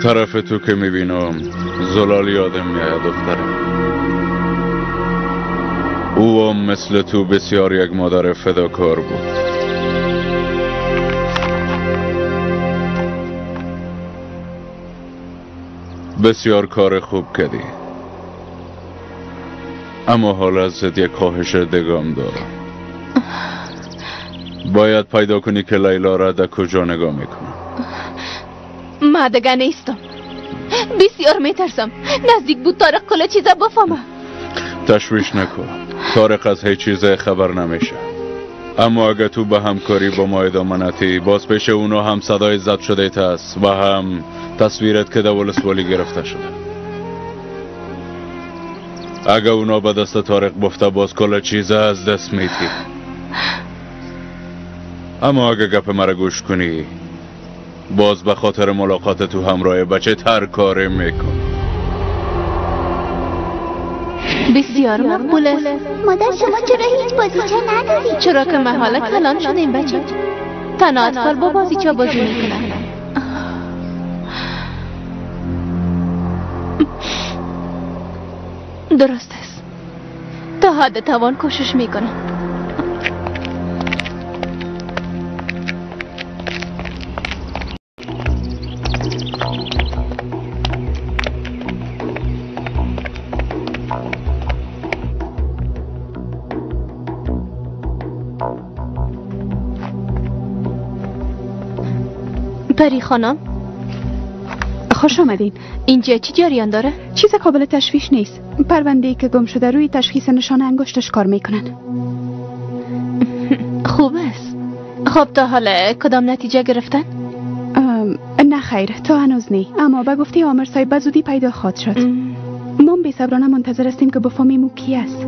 [SPEAKER 2] طرف تو که میبینم زلال یادم میاد دخترم. او هم مثل تو بسیار یک مادر فداکار بود. بسیار کار خوب کردی، اما حالا ازت یک خواهش دگام دارم. باید پیدا کنی که لیلا را در کجا نگاه میکنم.
[SPEAKER 1] ما دیگه نیستم، بسیار میترسم. نزدیک بود طارق کل چیزا بفهمه.
[SPEAKER 2] تشویش نکن، طارق از هیچ چیز خبر نمیشه. اما اگه تو به همکاری با ما ادامه ندی، باز پیش اونا هم صدای زد شده است و هم تصویرت که در ولسوالی گرفته شده. اگه اونا به دست طارق بفته باز کل چیز از دست میدی. اما اگه گپ مرا گوش کنی باز به خاطر ملاقات تو همراه بچه تر کاری میکن.
[SPEAKER 1] بسیار مقبول است.
[SPEAKER 12] مادر شما چرا هیچ بازیچه نداری؟
[SPEAKER 1] چرا که محاله کلان شدیم بچه. تنها اطفال با بازیچه بازی میکنن. درست است. تا حد توان کوشش میکنم. پری خانم
[SPEAKER 15] خوش آمدین.
[SPEAKER 1] اینجا چی جریان داره؟
[SPEAKER 15] چیز قابل تشویش نیست. پرونده‌ای که گم شده روی تشخیص نشان انگشتش کار میکنن.
[SPEAKER 1] خوب است. خب تا حالا کدام نتیجه گرفتن؟
[SPEAKER 15] نه خیر، تا هنوز نه. اما به گفته آمر صاحب به زودی پیدا خواهد شد. ما بی‌صبرانه منتظر هستیم که بفهمیم او کی است.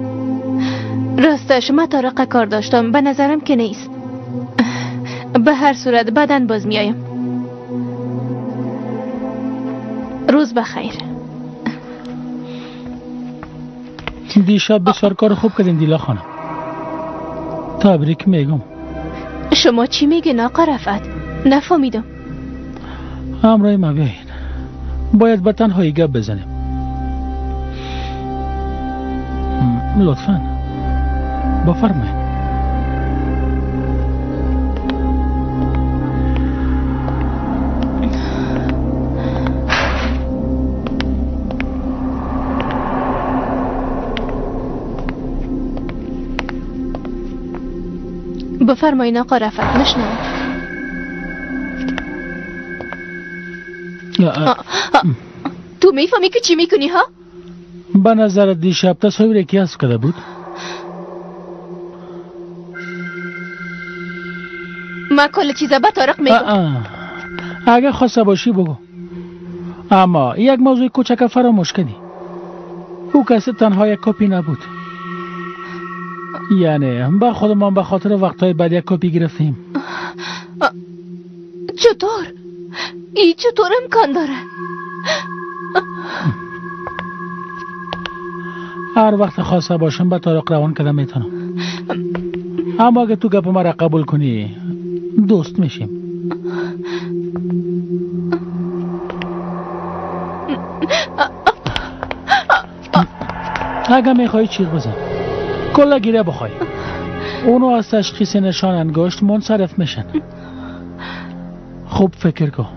[SPEAKER 1] راستش من طارق کار داشتم، به نظرم که نیست. به هر صورت بعداً باز میایم. روز بخیر.
[SPEAKER 21] دیشب بسیار کار خوب کردین دیلا خانم. تبریک میگم.
[SPEAKER 1] شما چی میگین آقا رفعت؟ نفهمیدم.
[SPEAKER 21] همراه ما بیاین. باید به تنهایی گپ بزنیم. لطفاً بفرمایید.
[SPEAKER 1] بفرمایین آقا رفعت، مشنوم. تو میفهمی که چی میکنی ها؟
[SPEAKER 21] به نظر دیشب تصاویر کی حذف کرده بود؟
[SPEAKER 1] من کل چیزا به طارق میگم.
[SPEAKER 21] اگه خواسته باشی بگو، اما یک موضوع کوچک فراموش کنی. او کسی تنها یک کپی نبود. یعنی با خودمان به خاطر وقتهای بعد یک کپی گرفتیم.
[SPEAKER 1] چطور؟ ای چطور امکان داره؟
[SPEAKER 21] هر وقت خواسته باشم به طارق روان کردم میتونم. اما اگه تو گپ مرا قبول کنی دوست میشیم. اگه میخوای چیغ بزن، کلا گیره بخوای، اونو از تشخیص نشان انگشت منصرف میشن. خوب فکر کن.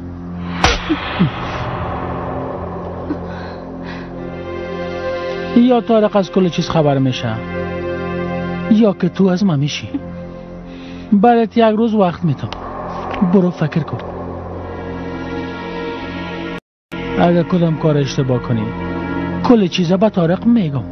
[SPEAKER 21] یا طارق از کل چیز خبر میشه یا که تو از ما میشی. برات یک روز وقت میدم، برو فکر کن. اگه کدام کار اشتباه کنی کل چیزا به طارق میگم.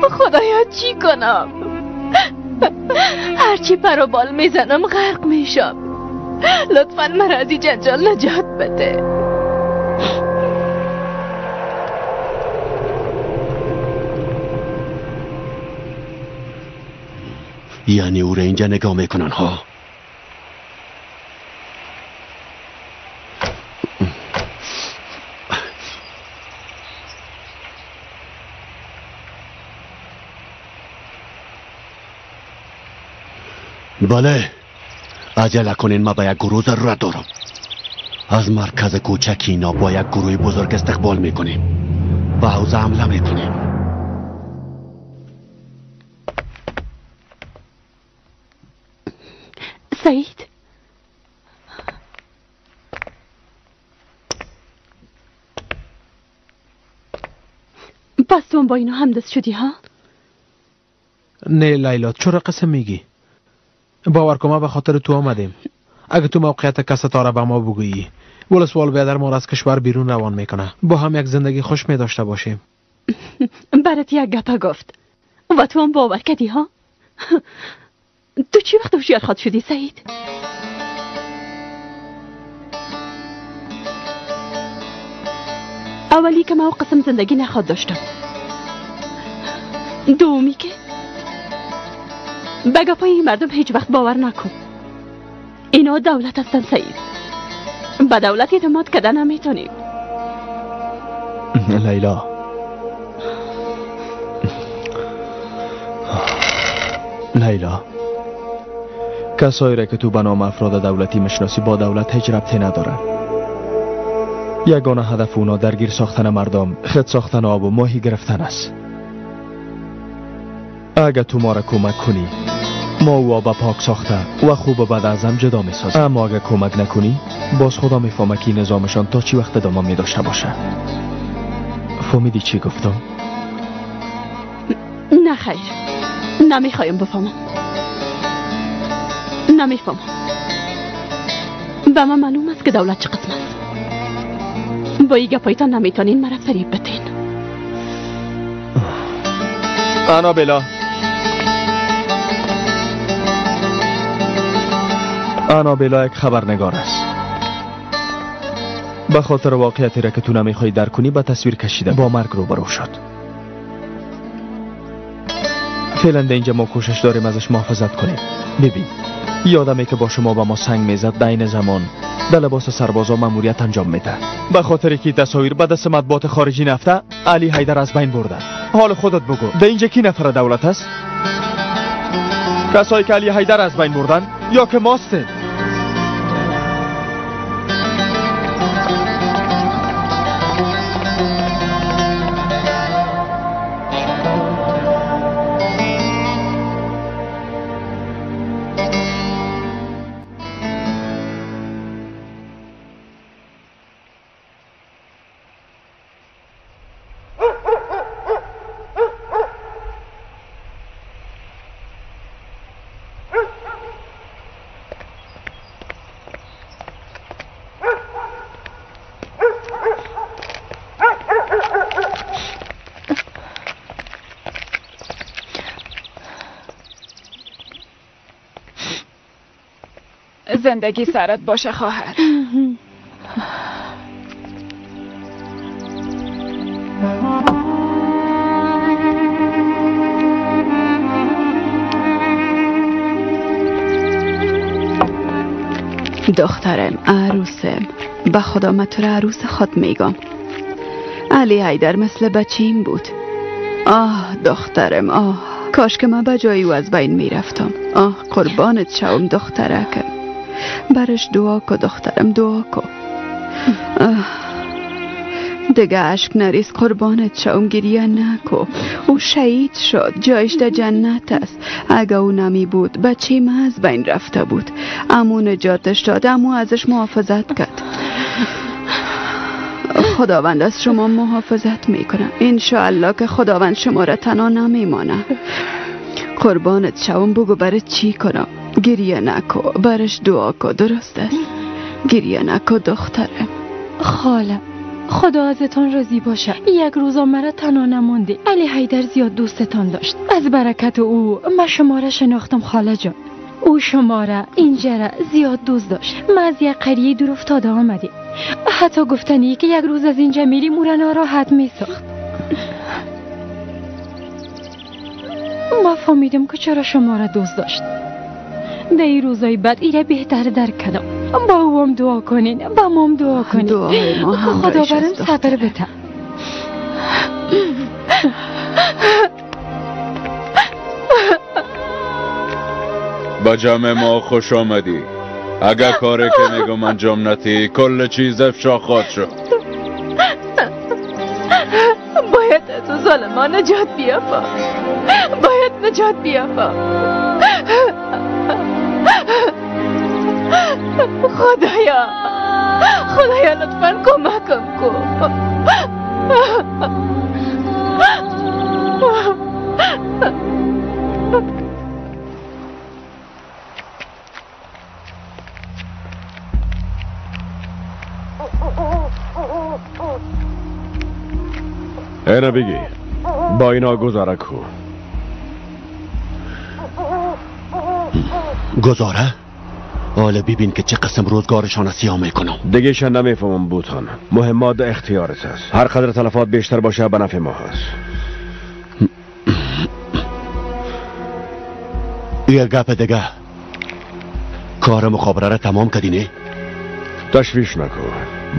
[SPEAKER 1] خدایا چی کنم؟ هرچی پر و بال میزنم غرق میشم. لطفا مرا از این جنجال نجات بده.
[SPEAKER 5] یعنی او را اینجا نگاه میکنن ها؟ بله، عجله کنین، ما با یک گروه ضرورت دارم. از مرکز کوچک اینا با یک گروه بزرگ استقبال میکنیم. به حوزه حمله میکنیم.
[SPEAKER 15] سعید، پس تو با اینا همدست شدی ها؟
[SPEAKER 14] نه لیلا، چرا قسم میگی؟ باور کن ما به خاطر تو آمدیم. اگه تو موقعیت کستاره به ما بگویی، ولسوال بیادر ما را از کشور بیرون روان میکنه. با هم یک زندگی خوش می داشته باشیم.
[SPEAKER 15] برات یک گپه گفت و تو هم باور کردی ها؟ تو چی وقت هوشیار خواد شدی سعید؟ اولی که ما قسم زندگی نخواد داشتم، دومی که به گپای این مردم هیچ وقت باور نکن. اینا دولت هستن سعید، به دولت اعتماد کردن نمیتونیم.
[SPEAKER 9] لیلا، لیلا، کسایی را که تو به نام افراد دولتی مشناسی با دولت هیچ ربطی ندارن. یگانه هدف اونا درگیر ساختن مردم، خود ساختن آب و ماهی گرفتن است. اگه تو ما را کمک کنی، ما او آب پاک ساخته و خوب و بد از هم جدا میسازیم. اما اگه کمک نکنی، باز خدا میفهمه که نظامشان تا چی وقت ادامه می داشته باشه. فهمیدی چی گفتم؟
[SPEAKER 15] نه خیر، نمیخوایم بفهمم، نمیفهمم. به من معلوم است که دولت چه قسم است. با این گپایتان نمیتونین مرا فریب بتین.
[SPEAKER 9] آنابلا، آنابلا یک خبرنگار است. به خاطر واقعیتی را که تو نمیخوای درک کنی به تصویر کشیده با مرگ روبرو شد. فعلا در اینجا ما کوشش داریم ازش محافظت کنیم. ببین، یادمه که با شما با ما سنگ میزد، در این زمان در لباس سربازا ماموریت انجام میده. به خاطر که تصاویر به دست مطبوعات خارجی نفته، علی حیدر از بین بردن. حال خودت بگو، در اینجا کی نفر دولت است؟ کسایی که علی حیدر از بین بردن یا که ماستن؟
[SPEAKER 13] زندگی سرت باشه خواهر.
[SPEAKER 22] دخترم، عروسم، به خدا من تو را عروس خود میگم. علی حیدر مثل بچیم بود. آه دخترم، آه کاش که من به جای او از بین میرفتم. آه قربانت شوم دخترکم. برش دعا کو دخترم، دعا کو. دیگه اشک نریز قربانت شوم، گریه نکو. او شهید شد، جایش در جنت است. اگه او نمی بود بچه ما از بین رفته بود. امو نجاتش داد، امو ازش محافظت کرد. خداوند از شما محافظت میکنه انشاءالله که خداوند شما را تنها نمیمانه. قربانت شوم، بگو برای چی کنم. گریه نکو، برش دعا کو، درست است؟ گریه نکو دخترم.
[SPEAKER 15] خاله خدا ازتان راضی باشه. یک روزا مرا تنها نماندی. علی حیدر زیاد دوستتان داشت. از برکت او من شما را شناختم خاله جان. او شما را اینجا را زیاد دوست داشت. ما از یک قریه دور افتاده آمدیم. حتی گفتنی که یک روز از اینجا میریم او را ناراحت میساخت. ما فهمیدم که چرا شما را دوست داشت. در این روزای بد ایره بهتر درک کردم. با او هم دعا کنین، با ما هم دعا کنین.
[SPEAKER 22] دعای ما هم
[SPEAKER 15] خدا برم صبر بده.
[SPEAKER 2] با جمع ما خوش آمدی. اگر کاری که میگم انجام ندی کل چیز افشا خواهد شد.
[SPEAKER 1] باید از او ظالمان نجات بیابم. باید نجات بیابم. خدایا، خدایا لطفا کمکم کن.
[SPEAKER 3] اینا بگی با اینا گزاره کو.
[SPEAKER 5] گزاره؟ حالا ببین که چه قسم روزگارشان سیاه میکنم.
[SPEAKER 3] دیگه شان نمیفهمم بوتان. مهمات در اختیارت است. هر قدر تلفات بیشتر باشه به نفع ما هست.
[SPEAKER 5] یه گپ دیگه، کار مخابره را تمام کردی نه؟
[SPEAKER 3] تشویش نکن،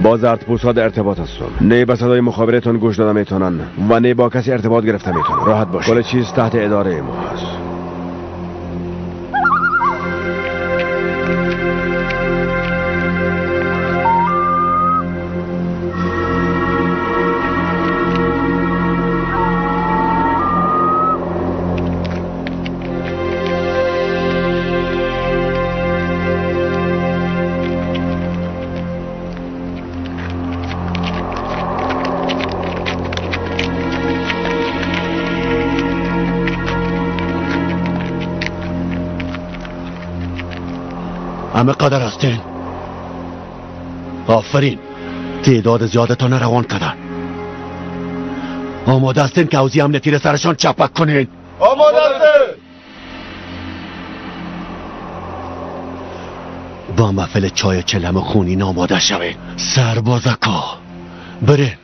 [SPEAKER 3] با زردپوستا در ارتباط هستم. نه به صدای مخابرتون گوش داده میتونن و نه با کسی ارتباط گرفته میتونن. راحت باش، کل چیز تحت اداره ما هست.
[SPEAKER 5] همه قدر هستین؟ آفرین، تعداد زیادتان روان کردن. آماده هستین که حوزی امنیتی را سرشان چپک کنین؟
[SPEAKER 19] آماده هستین.
[SPEAKER 5] با محفل چای چلم خونین آماده شوین. سربازکا برین.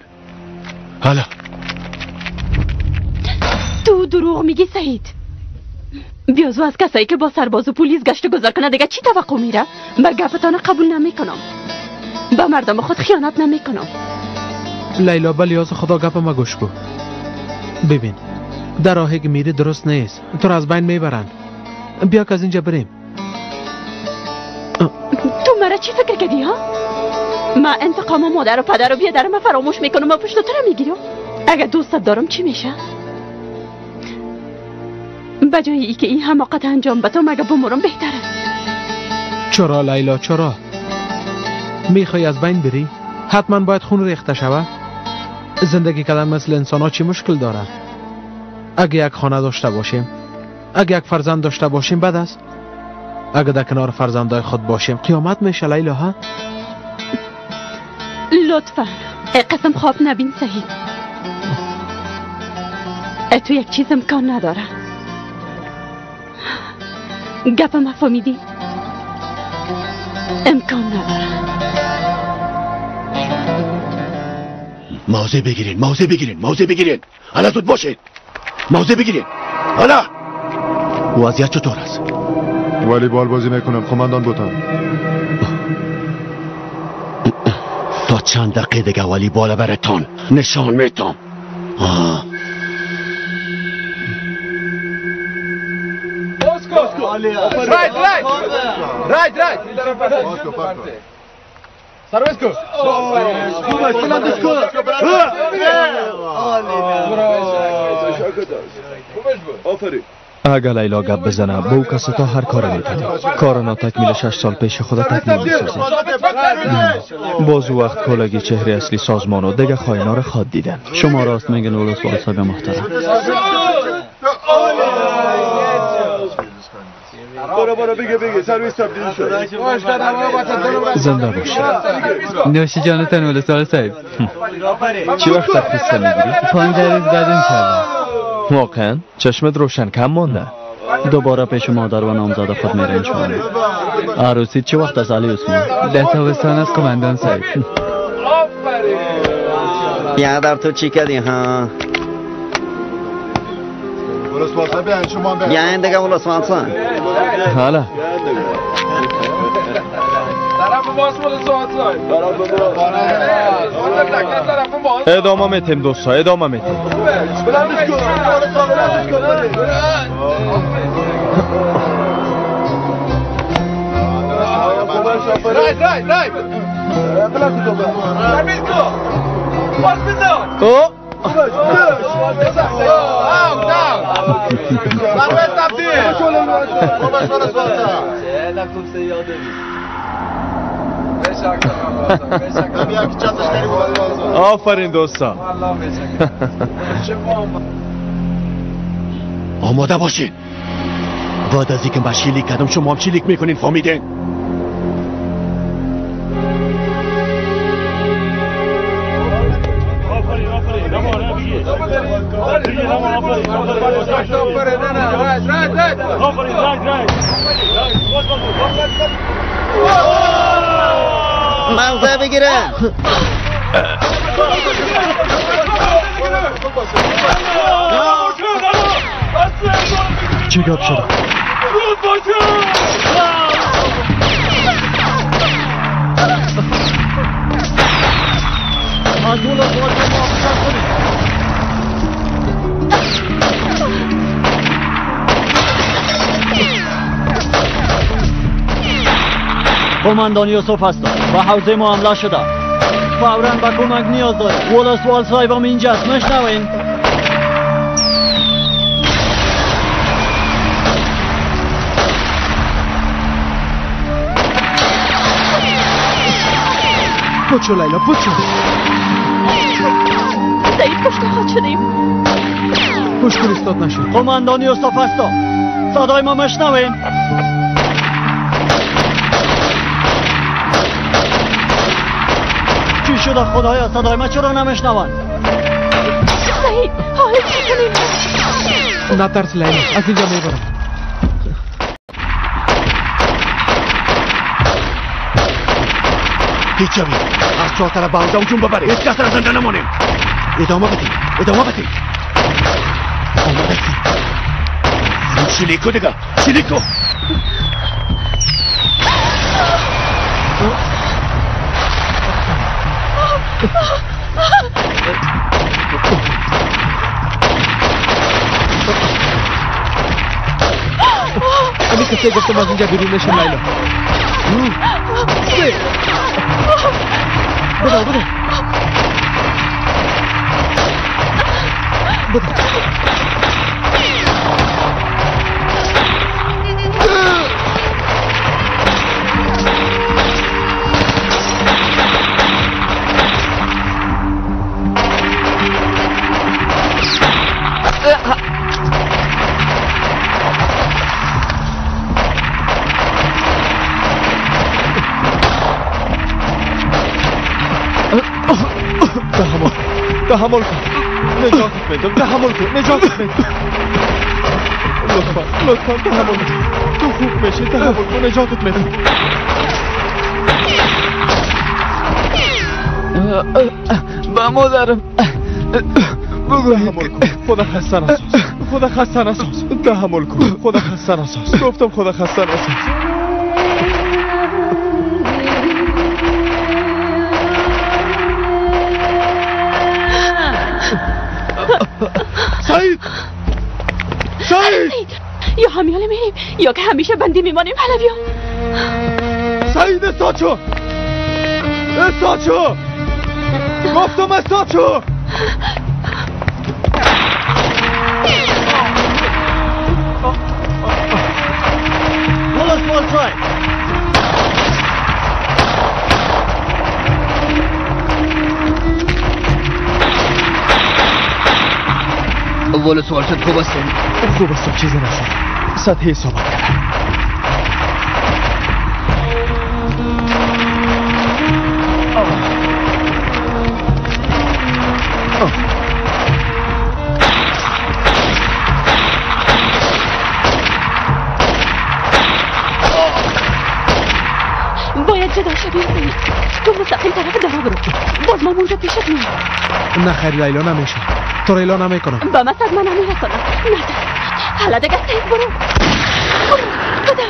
[SPEAKER 5] حالا
[SPEAKER 1] تو دروغ میگی سعید. بیازو از کسایی که با سرباز و پلیس گشت و گذار کنه دیگه چی توقع میره؟ من گفتان قبول نمیکنم. با مردم خود خیانت نمیکنم.
[SPEAKER 14] لیلا بلیاز خدا گپ ما گوش کن. ببین در راهی که میری درست نیست، تو را از بین میبرن. بیا که از اینجا بریم.
[SPEAKER 1] تو مرا چی فکر کردی ها؟ من انتقام مادر و پدر و بیادر من فراموش میکنم و پشت تو را میگیرم. اگه دوستت دارم چی میشه؟ بجای ای که این حماقت انجام بدم مگه بمرم بهتر است.
[SPEAKER 14] چرا لیلا چرا؟ میخوای از بین بری؟ حتما باید خون ریخته شوه. زندگی کردن مثل انسان ها چی مشکل داره؟ اگه یک خانه داشته باشیم، اگه یک فرزند داشته باشیم بد است؟ اگه در کنار فرزندای خود باشیم قیامت میشه لیلا ها؟
[SPEAKER 1] لطفا قسم خواب نبین سعید. تو یک چیز امکان نداره. گپ فهمیدی؟ امکان نداره.
[SPEAKER 5] موضع بگیرین، موضع بگیرین، موضع بگیرین. حالا زود باشین، موضع بگیرین. حالا وضعیت چطور است؟
[SPEAKER 19] ولی بال بازی میکنم قماندان بوتان.
[SPEAKER 5] تا چند دقیقه دیگه ولی بالا برتان نشان میتم.
[SPEAKER 10] Right, right. Right, right. Sarvescu.
[SPEAKER 9] اگه لیلا گپ بزنه با او کسی تا هر کار میکنی. کار ناتکمیل 6 سال پیش خود تکمیل میسازی. باز وقت کلگی چهره اصلی سازمان و دیگه خائنا را خواد دیدن.
[SPEAKER 16] شما راست میگن ولسوال صاحب محترم.
[SPEAKER 18] برو برو بگه بگه سرویس تبدیل شد.
[SPEAKER 9] زنده باشی.
[SPEAKER 16] نوشی جانتان ولسوال صاحب.
[SPEAKER 9] چی وقت ترخیص میگیری؟
[SPEAKER 16] 15 روز بعد انشالله.
[SPEAKER 9] واقعا چشمت روشن کم مانده.
[SPEAKER 16] دوباره پیش مادر و نامزد خود میره انشالله. عروسی چه وقت است علی عثمان؟ در تابستان است قماندان صاحب.
[SPEAKER 4] بیادر تو چی کردی ها؟ بیاین دیگه ولسوال صاحب.
[SPEAKER 9] حالا ادامه میتیم دوستا، ادامه میتیم. آفرین دوستا.
[SPEAKER 5] آماده باشین. بعد از اینکه من شلیک کردم شما هم شلیک میکنین، فهمیدین؟
[SPEAKER 4] موضع بگیرم.
[SPEAKER 9] چی گپ شده؟
[SPEAKER 5] قماندان یوسف هستم. به حوزه ما حمله شده. فوراً به کمک نیاز داره. ولسوال صاحبم اینجاست، میشنوین؟
[SPEAKER 14] پوچو لیلا، پوچو.
[SPEAKER 1] سعید کشته خواهد شدیم.
[SPEAKER 14] مشکل استاد نشد.
[SPEAKER 5] قماندان یوسف هستم. صدای ما میشنوین؟ چی شده خدایا؟ صدای ما چرا نمیشنوند؟
[SPEAKER 1] سعید حالا چی کنیم؟
[SPEAKER 14] نترس لیلا، از اینجا میبرم.
[SPEAKER 5] هیچ شوید از چهار طرف به حوزه هجوم ببرید. هیچ کس را زنده نمانیم. ادامه بدید، ادامه بدید. آماده هستی؟ شلیکو دیگه، شلیکو.
[SPEAKER 14] امی کسی گفتم از اینجا بیرون نشم لیلا. بدو بدو بدو. تحمل کن، نجاتت میدم. تحمل کن، نجاتت میدم. لطفا لطفا تحمل کن. تو خوب میشی، تحمل کن، نجاتت میدم.
[SPEAKER 16] با مادرم
[SPEAKER 14] بگو تحمل کن. خدا خسته نساز، خدا خسته نساز. تحمل کن، خدا خسته نساز. گفتم خدا خسته نساز. سعید، سعید،
[SPEAKER 1] یا همیاله میریم یا که همیشه بندی میمانیم. حالا بیا.
[SPEAKER 14] سعید استاد شو، استاد شو. گفتم استاد شو.
[SPEAKER 5] ولسوال صاحب،
[SPEAKER 4] ولسوال صاحب خوب هستم.
[SPEAKER 9] خوب هستم، چیزی نشد. سطحی صحبت کردم.
[SPEAKER 1] باید جدا شویم سعید. تو مستقیم طرف درا برو، باز ما اونجا پیشت میام.
[SPEAKER 14] نه خیر لیلا، نمیشه. تو را اعلان نمیکنم.
[SPEAKER 1] به من صدمه نمیرسانم. نه حالا دیگه سعید برو، برو بده.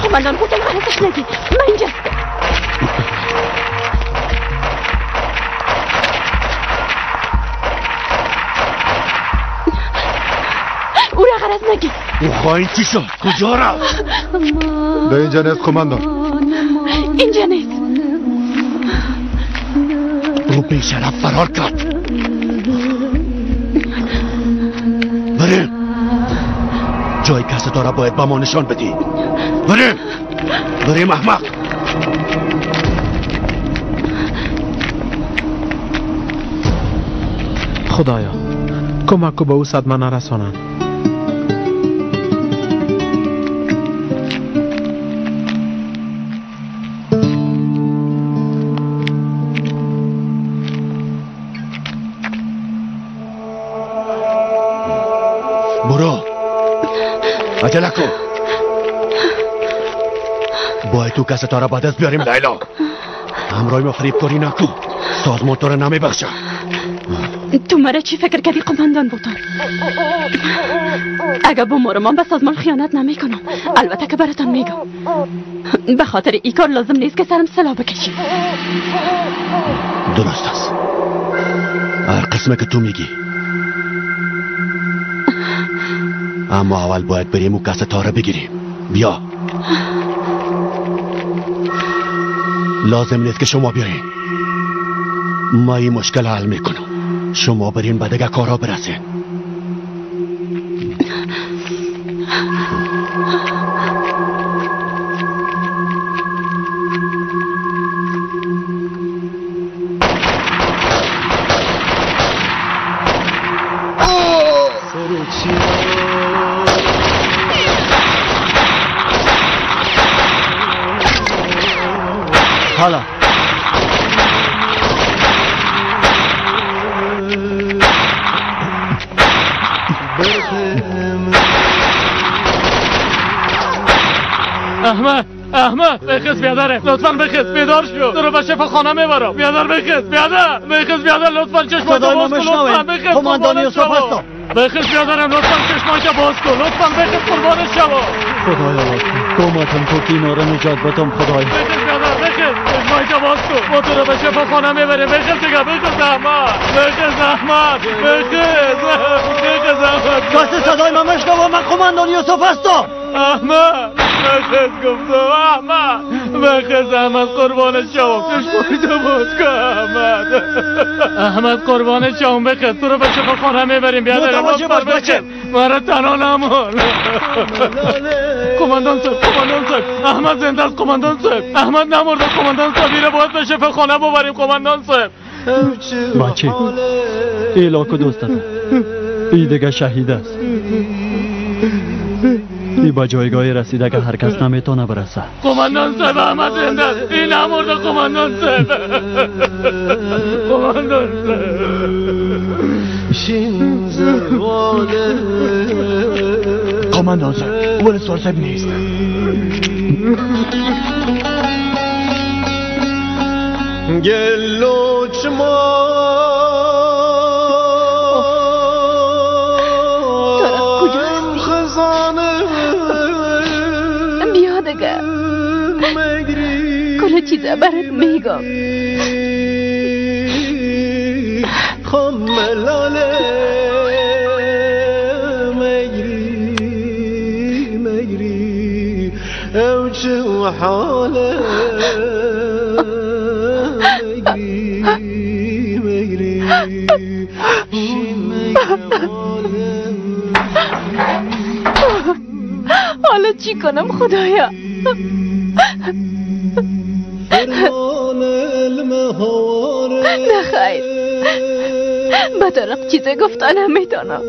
[SPEAKER 1] قماندان حسین غلطش نگی، من اینجا هستم. او را غرض نگی.
[SPEAKER 5] او خواهی چی شد؟ کجا رفت؟
[SPEAKER 19] به اینجا نیست قماندان.
[SPEAKER 1] اینجا نیست.
[SPEAKER 5] او بیشرف فرار کرد. بریم. جای کس داره باید با ما نشان بدی. بریم، بریم احمق.
[SPEAKER 14] خدایا کمک کو به او صدمه نرسانند.
[SPEAKER 5] عجله کن. باید تو کس تارا به دست بیاریم لیلا. همراه ما فریبکاری نکن، سازمان تو را نمیبخشه.
[SPEAKER 15] تو مرا چی فکر کردی قماندان بوتان؟ اگه بمورم من به سازمان خیانت نمی کنم. البته که براتان میگم به خاطر ای کار لازم نیست که سرم سلاح بکشی.
[SPEAKER 5] درست است، هر قسمه که تو میگی. اما اول باید بریم و کس تاره بگیریم. بیا. لازم نیست که شما بیایین، ما این مشکل حل میکنم. شما برین به دیگه کارا برسین. حالا
[SPEAKER 7] احمد، احمد بخیز بیادره، لطفا بخیز، بیدار شو، تو رو به شفاخانه میبرم. بیادر بخیز، بیادر بخیز، بیادر لطفا چشماتو باز کن، لطفا بخیز،
[SPEAKER 5] قماندان یوسف هستم.
[SPEAKER 7] بخیز بیادرم، لطفا چشماتو باز کن، لطفا بخیز، قربان شما.
[SPEAKER 6] خدایا کمکم کو که اینا رو نجات بدم. خدایا
[SPEAKER 7] بخیز بیادر، بخیز، چشماتو باز کن، ما تو رو به شفاخانه میبریم. بخیز دیگه، بخیز احمد، بخیز احمد، بخیز، بخیز احمد.
[SPEAKER 5] کسی صدای من مشنوه؟ من قماندان یوسف هستم.
[SPEAKER 7] احمد بخیز، گفتم احمد بخیز، احمد قربان شما، چشماتو باز کن احمد. احمد قربان شما، بخیز، تو رو به شفاخانه میبریم. بیادر بچه مرا تنها نمان. قماندان صاحب، قماندان صاحب، احمد زنده است. قماندان صاحب، احمد نمرده. قماندان صاحب، اینو باید به شفاخانه ببریم. قماندان صاحب.
[SPEAKER 6] بچه ایلاکو دوست دارم، ای دیگه شهید است. ای با جایگاه رسیده که هر کس نمیتونه برسه.
[SPEAKER 7] قماندان صاحب، احمد زنده است، این نمرده. قماندان صاحب، قماندان صاحب.
[SPEAKER 10] قماندان صاحب، ولسوال صاحب نیست.
[SPEAKER 1] طارق کجا هستی؟ بیا دیگه، کل چیزا برات میگم. حالا چی کنم خدایا؟ نه خیر، به طارق چیز گفتن نمیتونم.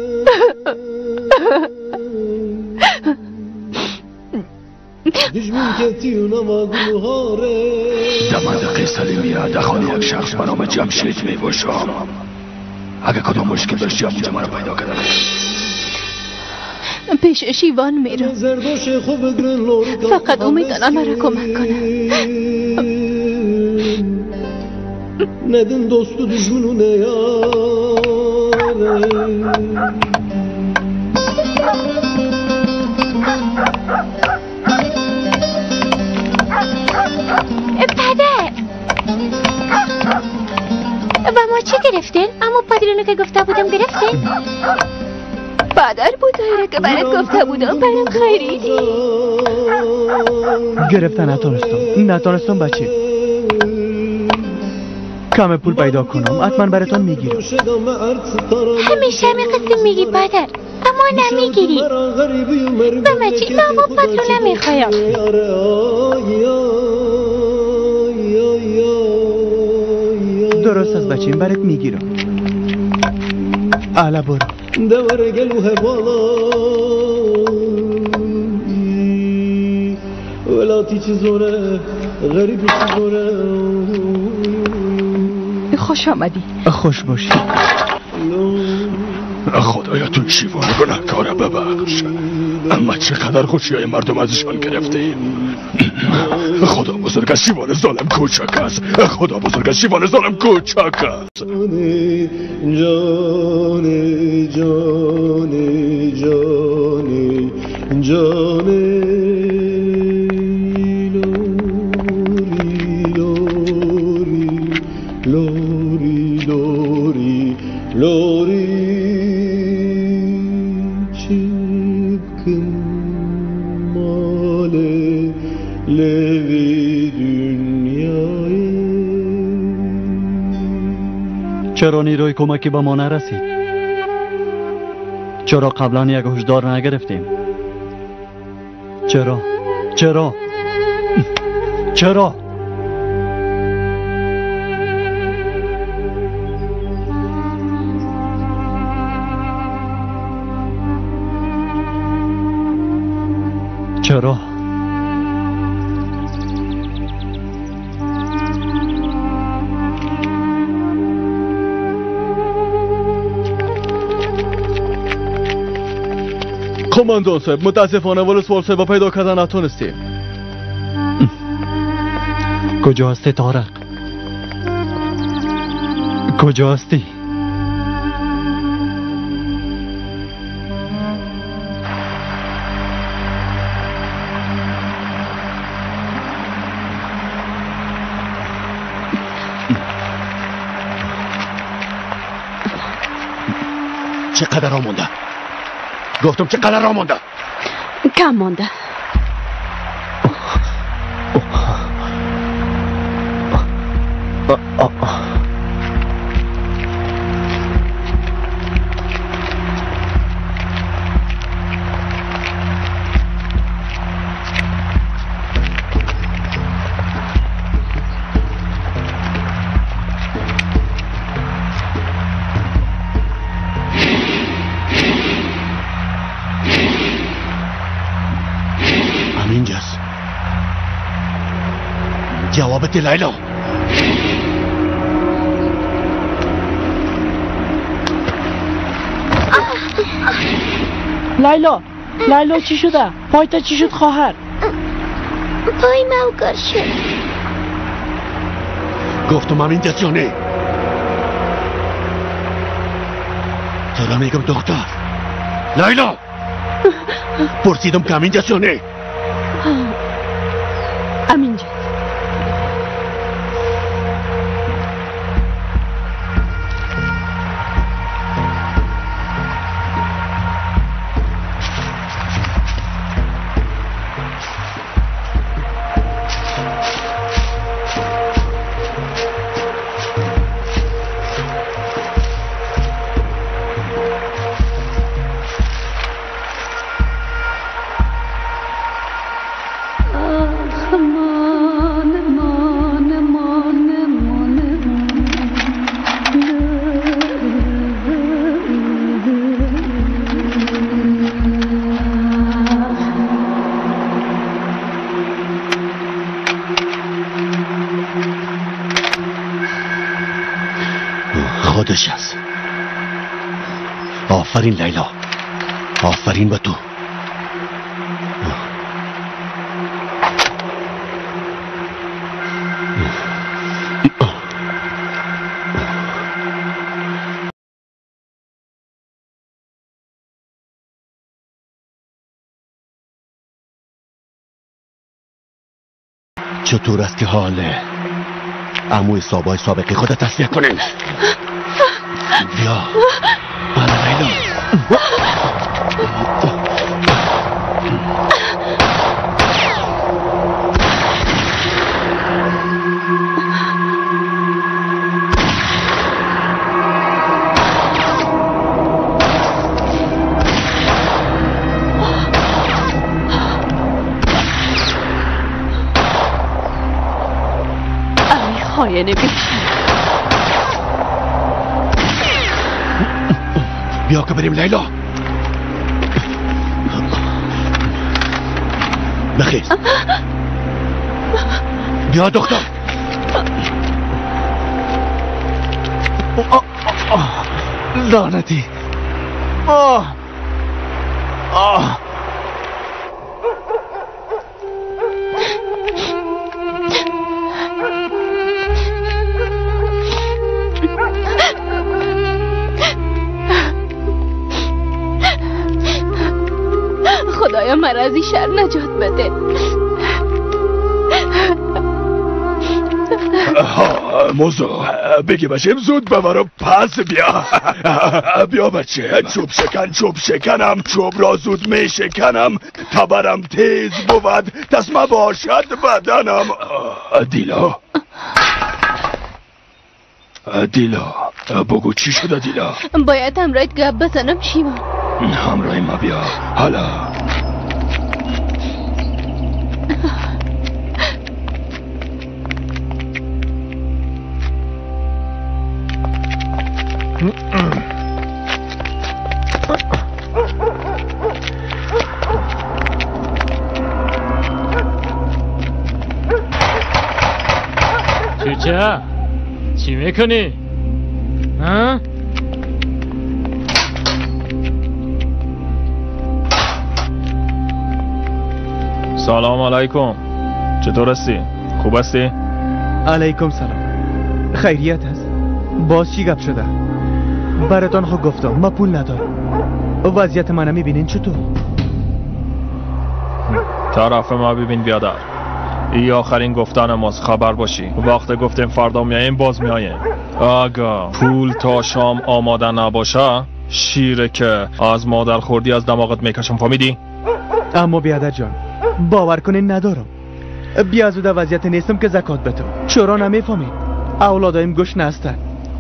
[SPEAKER 8] در منطقه سلیمیه در خانه یک شخص به نام جمشید می باشم. اگه کدام مشکل داشتی اونجا مرا پیدا کردم.
[SPEAKER 1] پیش شیوان میرم، فقط او میتونه مرا کمک کنه.
[SPEAKER 23] Nedin dostu düşmanı ne yâre.
[SPEAKER 24] پدر و ما چی گرفتین؟ اما پادرونو که گفته بودم گرفتین؟
[SPEAKER 1] پدر بودایی را که برات گفته بودم برام خریدی.
[SPEAKER 9] گرفته نتونستم، بچه. کم پول پیدا کنم حتما براتون میگیرم.
[SPEAKER 24] همیشه می قسم میگی پدر، اما نمیگیری. به ما چی؟ ما با پترو نمیخوایم.
[SPEAKER 10] درست از بچیم برات میگیرم. اهلا برو.
[SPEAKER 11] خوش آمدی.
[SPEAKER 10] خوش باشی.
[SPEAKER 8] خدایا تو شیوان گناهکار ببخش. اما چقدر خوشی های مردم ازشان گرفتیم. خدا بزرگ است، شیوان ظالم کوچک است. خدا بزرگ است، شیوان ظالم کوچک است.
[SPEAKER 23] جان جان جان جان لوری لوری لوری لوری çıkın male levi dünyaya.
[SPEAKER 6] چرا نیروی کمکی به ما نرسید؟ چرا قبلا یک هشدار نگرفتیم؟ چرا؟ چرا؟ چرا؟ چرا؟
[SPEAKER 9] قماندان صاحب، متاسفانه ولسوال صاحب پیدا کردن نتونستیم.
[SPEAKER 6] کجا هستی طارق؟ کجا هستی؟
[SPEAKER 5] چقدر راه مونده؟ گفتم چقدر راه مونده؟
[SPEAKER 22] کم مونده.
[SPEAKER 5] جواب لیلا.
[SPEAKER 12] لیلا، لیلا چی شده؟ پایتا چی شد خواهر؟
[SPEAKER 24] پای موکر شد.
[SPEAKER 5] گفتم همینجاست یا نه؟ تو را میگم دختر. لیلا، پرسیدم که همینجاست یا نه؟
[SPEAKER 11] همینجاست.
[SPEAKER 5] خودش است. آفرین لیلا، آفرین به تو. چطور است که حال عموی سابای سابقی خود تصفیه کنیم؟ بیا بله لیلا.
[SPEAKER 11] ای خاین بیچاره.
[SPEAKER 5] بیا که بریم لیلا. بخیر. بیا دختر.
[SPEAKER 9] لعنتی. آه آه.
[SPEAKER 1] مرا از این شهر نجات بده.
[SPEAKER 8] ها موضوع بگی بچیم زود ببرم پس بیا. بیا بچه. چوب شکن چوب شکنم، چوب را زود می شکنم، تبرم تیز بود تسمه باشد بدنم. دیلا دیلا بگو چی شده دیلا؟
[SPEAKER 1] باید همراهت گپ بزنم شیوان.
[SPEAKER 8] همراه ما بیا حالا.
[SPEAKER 7] چوچه چی میکنی؟ ها؟
[SPEAKER 13] سلام علیکم، چطور هستی؟ خوب هستی؟
[SPEAKER 10] علیکم سلام، خیریت هست. باز چی گپ شده؟ براتان خود گفتم ما پول ندارم. وضعیت منو میبینین چطور؟
[SPEAKER 13] طرف ما ببین بیادر، ای آخرین گفتن ماست، خبر باشی. وقت گفتیم فردا میاییم باز میاییم. آگا پول تا شام آماده نباشه شیره که از مادر خوردی از دماغت میکشم، فهمیدی؟
[SPEAKER 10] اما بیادر جان باور کنین ندارم. بیا زود وضعیت نیستم که زکات بدم. چرا نمیفهمید؟ اولادایم گشنه هستن،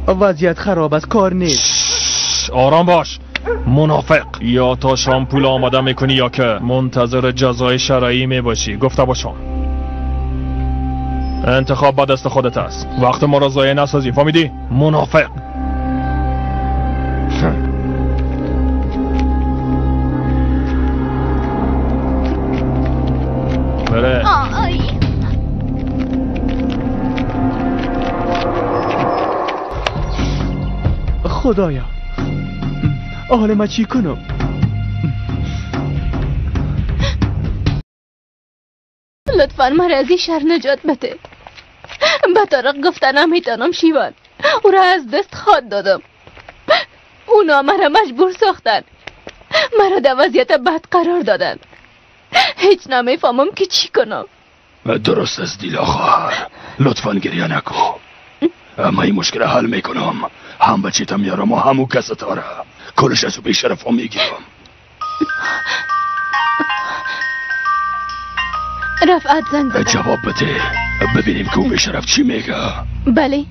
[SPEAKER 10] وضعیت خراب است، کار نیست.
[SPEAKER 13] آرام باش منافق، یا تا شام پول آماده میکنی یا که منتظر جزای شرعی میباشی. گفته باشم انتخاب با دست خودت است. وقت ما را ضایع نسازی، فهمیدی؟ منافق. بله.
[SPEAKER 10] خدایا حالا من چی کنم؟
[SPEAKER 1] لطفا مرا از این شهر نجات بده. به طارق گفته نمیتونم شیوان، او را از دست خواد دادم. اونا مرا مجبور ساختن، مرا در وضعیت بد قرار دادن. هیچ نمیفهمم که چی کنم.
[SPEAKER 8] درست از دیلا خواهر، لطفا گریه نکن. اما این مشکل حل میکنم. هم بچیتم میارم و همو کس تاره کلش از او بیشرف ها میگیرم.
[SPEAKER 1] رفعت زنگ زده.
[SPEAKER 8] جواب بده ببینیم که او بیشرف چی میگه.
[SPEAKER 1] بله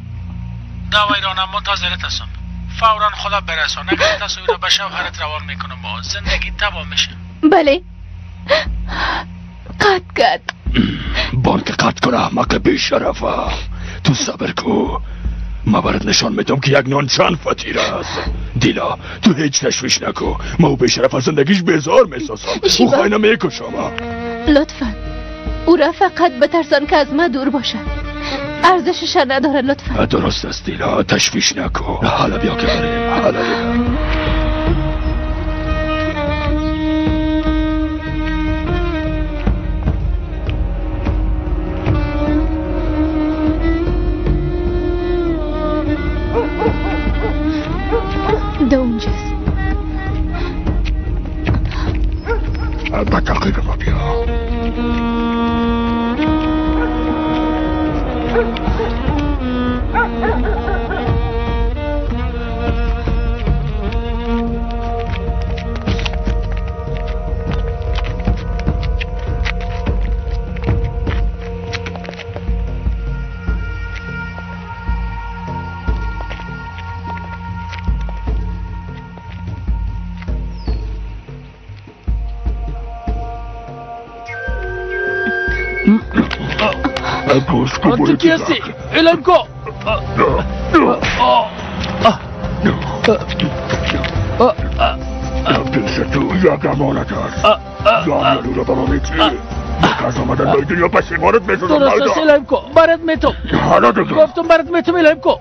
[SPEAKER 14] دا ویرانم منتظرت هستم، فورا خدا برسان. اگر تصویر را به شوهرت روان میکنم با زندگی تباه میشه.
[SPEAKER 1] بله قطع کرد.
[SPEAKER 8] بانک قطع کنه احمق بیشرفه. تو صبر کو، ما برات نشان میدم که یک نان چند فتیر است. دیلا تو هیچ تشویش نکو، ما او بیشرف از زندگیش بیزار میسازم. او خواهی نمیکشم.
[SPEAKER 1] لطفا او را فقط بترسان که از ما دور باشه، ارزشش نداره. لطفا.
[SPEAKER 8] درست است دیلا، تشویش نکو. حالا بیا که بریم. حالا بیا.
[SPEAKER 1] ده اونجاست.
[SPEAKER 8] به تعقیب ما بیا.
[SPEAKER 7] تو کی هستی؟ الهیم کو.
[SPEAKER 8] پیش تو یک امانت است. یا رو به ما میتی یک از آمدن به دنیا پشیمانت میسازم.
[SPEAKER 7] درست است الهیم کو، برات میتم.
[SPEAKER 8] حالا دیگه
[SPEAKER 7] گفتم برات میتم الهیم کو.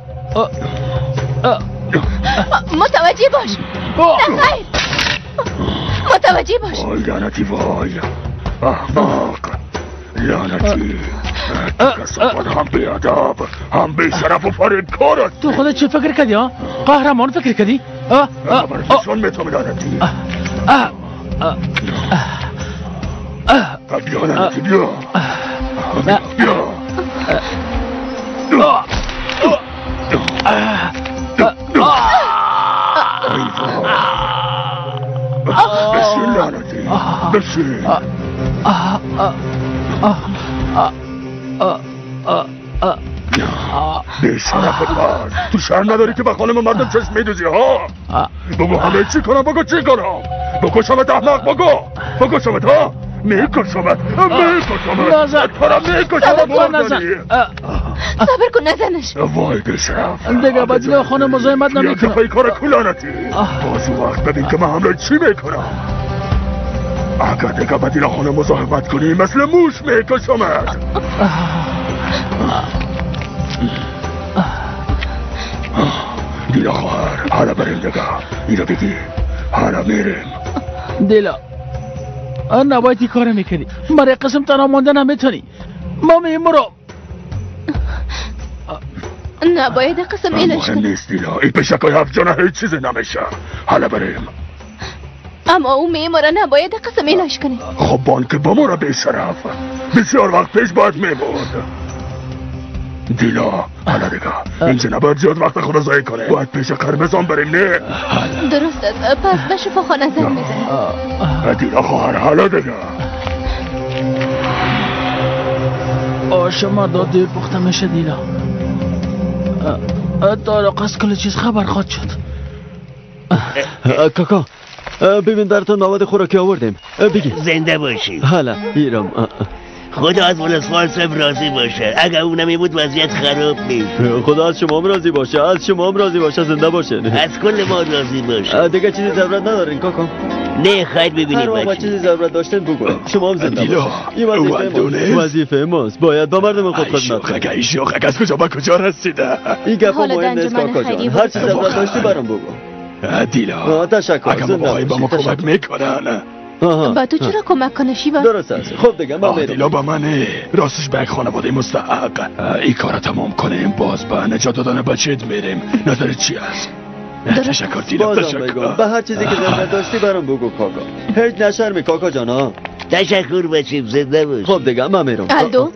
[SPEAKER 1] متوجه باش. نه خیر متوجه باش.
[SPEAKER 8] وای لعنتی، وای احمق، لعنتی. تو کسافت هم بیادب هم بیشرف و فریبکار هستی.
[SPEAKER 7] تو خودت چه فکر کردی ها؟ قهرمان فکر کردی؟
[SPEAKER 8] من برات نشان میتم لعنتی. بیا لعنتی بیا. بیا. بشین لعنتی بشین. بی شرف مرد، تو شرم نداری که به خانم مردم چشم میدوزی ها؟ بگو همه چی کنم، بگو چی کنم؟ بکشمت احمق، بگو بکشمت ها؟ میکشمت میکشمت تو را میکشمت.
[SPEAKER 1] صبر کن نزنش.
[SPEAKER 8] وای بی شرف
[SPEAKER 12] دیگه با دیلا خانم مزاحمت نمیکنم.
[SPEAKER 8] یک کار کلانتی باز وقت ببین که من حمله چی میکنم. اگر دیگه با دیلا خانم مزاحمت کنی مثل موش میکشمت. دیلا خواهر حالا بریم دیگه، اینو بگی حالا میریم.
[SPEAKER 12] دیلا نباید این کار میکردی، برای قسم تنها مانده نمیتونی. ما میمرم.
[SPEAKER 1] نباید قسم ایلاش
[SPEAKER 8] مهم نیست دیلا، این پشکای هفت جانه هیچ چیزی نمیشه. حالا بریم.
[SPEAKER 1] اما او میموره، نباید قسم ایلاش کنی.
[SPEAKER 8] خب بانک بموره بی شرف، بسیار وقت پیش باید میبود. دیلا حالا دیگه اینجا نباید زیاد وقت خود ضایع کنه، باید پیش قرمزان بریم. نه
[SPEAKER 1] درست است، پس به شفاخانه زنگ میزنیم.
[SPEAKER 8] دیلا خواهر حالا دیگه
[SPEAKER 12] آش مردا دیر پخته میشه. دیلا طارق از کل چیز خبر خواهد شد.
[SPEAKER 4] کاکا ببین براتون مواد خوراکی آوردیم، بگی
[SPEAKER 2] زنده باشید.
[SPEAKER 4] حالا ایرم
[SPEAKER 2] خدا از ولسوال صاحب راضی باشه، اگر اون نمی بود وضعیت خراب میشه.
[SPEAKER 4] خدا از شما هم راضی باشه، از شما هم راضی باشه، زنده باشه.
[SPEAKER 2] از کل ما راضی باشه.
[SPEAKER 4] دیگه چیزی ضرورت ندارین کاکا؟
[SPEAKER 2] نه خیر ببینیم
[SPEAKER 4] هر وقت چیزی ضرورت داشتین بگو، شما هم زنده باشین. این وظیفه ماست، وظیفه ماست، باید با مردم خود خدمت کنیم.
[SPEAKER 8] ای شوخ از کجا با کجا رسیده؟
[SPEAKER 4] این گپا مهم نیست کاکا جان، هر چیزی ضرورت داشتی برام بگو.
[SPEAKER 8] دیلا
[SPEAKER 4] تشکر،
[SPEAKER 8] اگه ما بخوایم با ما کمک میکنن.
[SPEAKER 1] با تو چرا کمک کنه شیوا؟
[SPEAKER 4] درست است. خب دیگه من میرم.
[SPEAKER 8] دیلا با منه، راستش به یک خانواده مستحق این کار تمام کنیم، باز به نجات دادن بچه‌ت میریم. نظر چی است؟ تشکر دیلا، تشکر.
[SPEAKER 4] به هر چیزی که ضرورت داشتی برام بگو کاکا، هیچ نشرمی کاکا جان ها.
[SPEAKER 2] تشکر بچیم، زنده باش.
[SPEAKER 4] خب دیگه من میرم.
[SPEAKER 1] الدو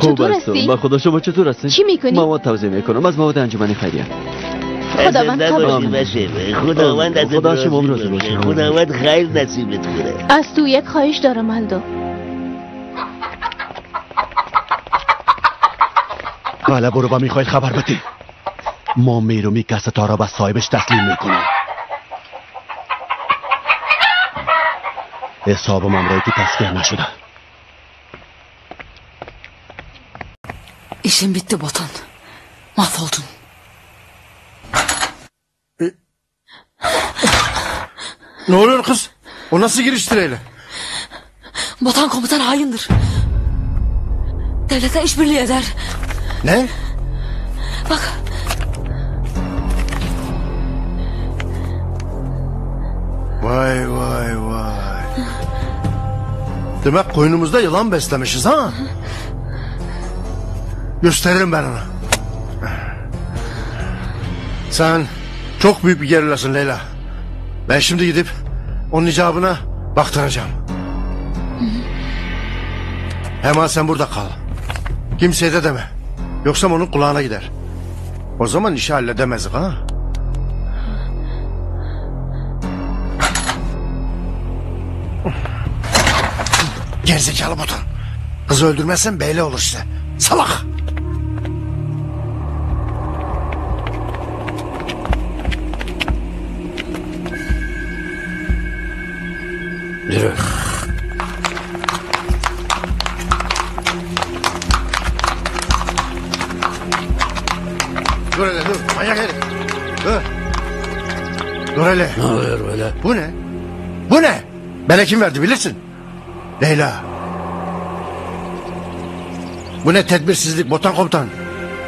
[SPEAKER 1] چطور هستی؟
[SPEAKER 4] با خدا شما چطور هستی؟
[SPEAKER 1] چی میکنی؟
[SPEAKER 4] مواد توزیع میکنم از مواد انجمن خیریه.
[SPEAKER 1] خداوند قبول
[SPEAKER 2] باشه. خداوند از
[SPEAKER 4] خدا شما راضی باشه.
[SPEAKER 2] خداوند خیر نصیبت کنه.
[SPEAKER 1] از تو یک خواهش دارم الدو.
[SPEAKER 5] حالا برو با میخوای خبر بدی. ما میرو میکسه تارا به صاحبش تسلیم میکنم. حسابم امرایی که تصفیه نشده.
[SPEAKER 17] İşim bitti Botan. Mahvoldun.
[SPEAKER 20] Ne oluyor kız? O nasıl giriştir öyle?
[SPEAKER 17] Botan komutan haindir. Devlete işbirliği eder.
[SPEAKER 20] Ne?
[SPEAKER 17] Bak.
[SPEAKER 20] Vay vay vay. Demek koynumuzda yılan beslemişiz ha? Gösteririm ben ona. Sen çok büyük bir gerillasın Leyla. Ben şimdi gidip onun icabına baktıracağım. Hemen sen burada kal. Kimseye de deme. Yoksa onun kulağına gider. O zaman işi halledemezdik ha? Gerizekalı Botan. Kızı öldürmezsen böyle olur işte. Salak! Yürü. Dur hele dur. Manyak herif. Dur. Dur hele.
[SPEAKER 21] Ne oluyor böyle?
[SPEAKER 20] Bu ne? Bu ne? Bana kim verdi bilirsin. Leyla. Bu ne tedbirsizlik Botan komutan.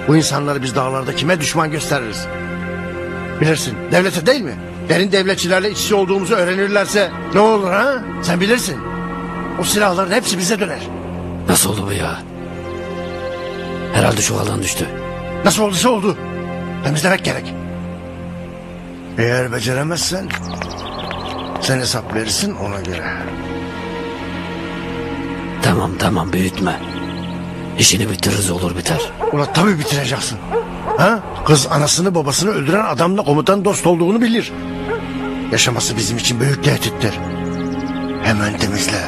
[SPEAKER 20] Bu insanları biz dağlarda kime düşman gösteririz? Bilirsin. Devlete değil mi? Derin devletçilerle iç içe olduğumuzu öğrenirlerse ne olur ha? Sen bilirsin. O silahların hepsi bize döner.
[SPEAKER 21] Nasıl oldu bu ya? Herhalde çuvaldan düştü.
[SPEAKER 20] Nasıl olduysa oldu. Temizlemek gerek. Eğer beceremezsen sen hesap verirsin ona göre.
[SPEAKER 21] Tamam tamam büyütme. İşini bitiririz olur biter.
[SPEAKER 20] Ulan tabii bitireceksin. Ha? Kız anasını babasını öldüren adamla komutan dost olduğunu bilir. Yaşaması bizim için büyük tehdittir. Hemen temizle.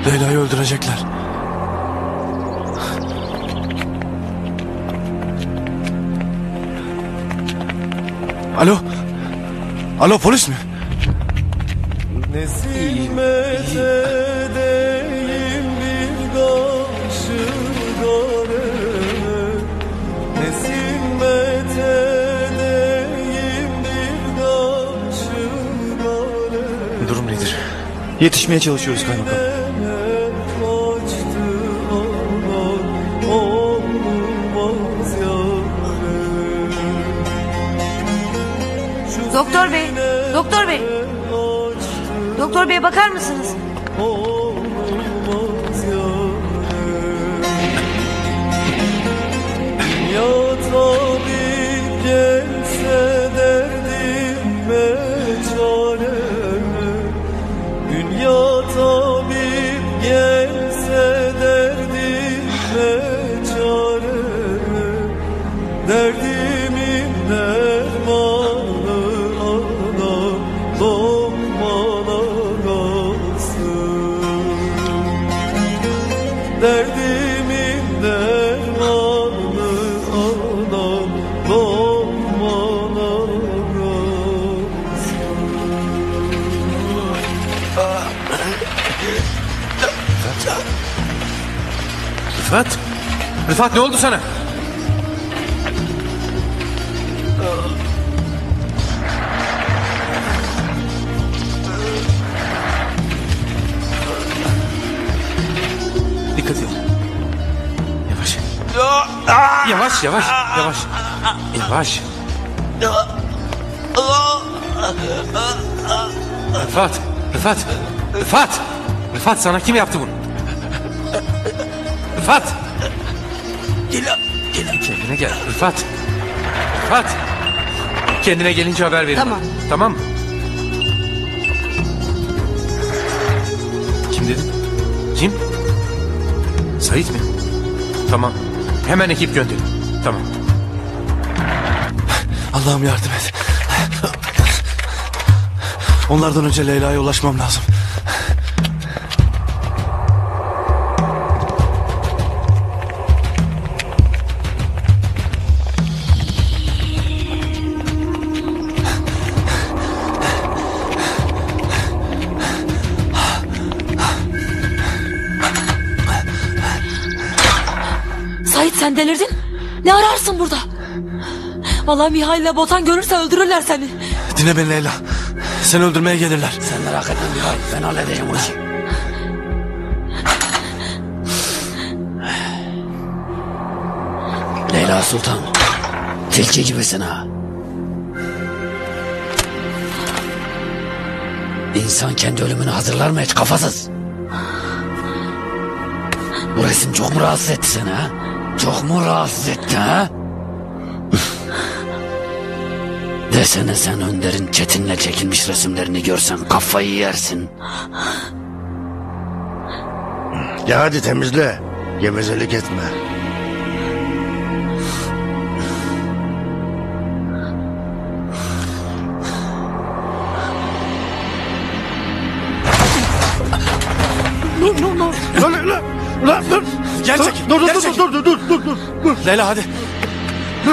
[SPEAKER 3] Leyla'yı öldürecekler. Alo. Alo polis mi?
[SPEAKER 23] İyiyim, iyiyim.
[SPEAKER 3] Durum nedir? Yetişmeye çalışıyoruz kaymakam.
[SPEAKER 17] Doktor bey, doktor bey. Doktor bey bakar mısınız?
[SPEAKER 3] Rıfat! Rıfat ne oldu sana? Dikkat edin. Yavaş. Yavaş yavaş yavaş. Yavaş. Rıfat! Rıfat! Rıfat! Rıfat sana kim yaptı bunu? Rıfat!
[SPEAKER 21] Dila, Dila.
[SPEAKER 3] Kendine gel Rıfat. Rıfat! Kendine gelince haber verin.
[SPEAKER 17] Tamam.
[SPEAKER 3] Bana. Tamam mı? Kim dedin? Kim? Sait mi? Tamam. Hemen ekip gönderin. Tamam. Allah'ım yardım et. Onlardan önce Leyla'ya ulaşmam lazım.
[SPEAKER 17] Sen delirdin. Ne ararsın burada? Vallahi Mihail ile Botan görürse öldürürler seni.
[SPEAKER 3] Dinle beni Leyla. Seni öldürmeye gelirler.
[SPEAKER 21] Sen merak etme Mihail. Ben halledeceğim o işi. Leyla Sultan. Tilki gibisin ha. İnsan kendi ölümünü hazırlar mı hiç kafasız? Bu resim çok mu rahatsız etti seni ha? Çok mu rahatsız etti ha? Desene sen Önder'in Çetin'le çekilmiş resimlerini görsen kafayı yersin.
[SPEAKER 20] Ya hadi temizle. Gevezelik etme. Dur dur.
[SPEAKER 3] Gel çekil.
[SPEAKER 20] Dur dur dur dur dur dur.
[SPEAKER 3] Leyla hadi.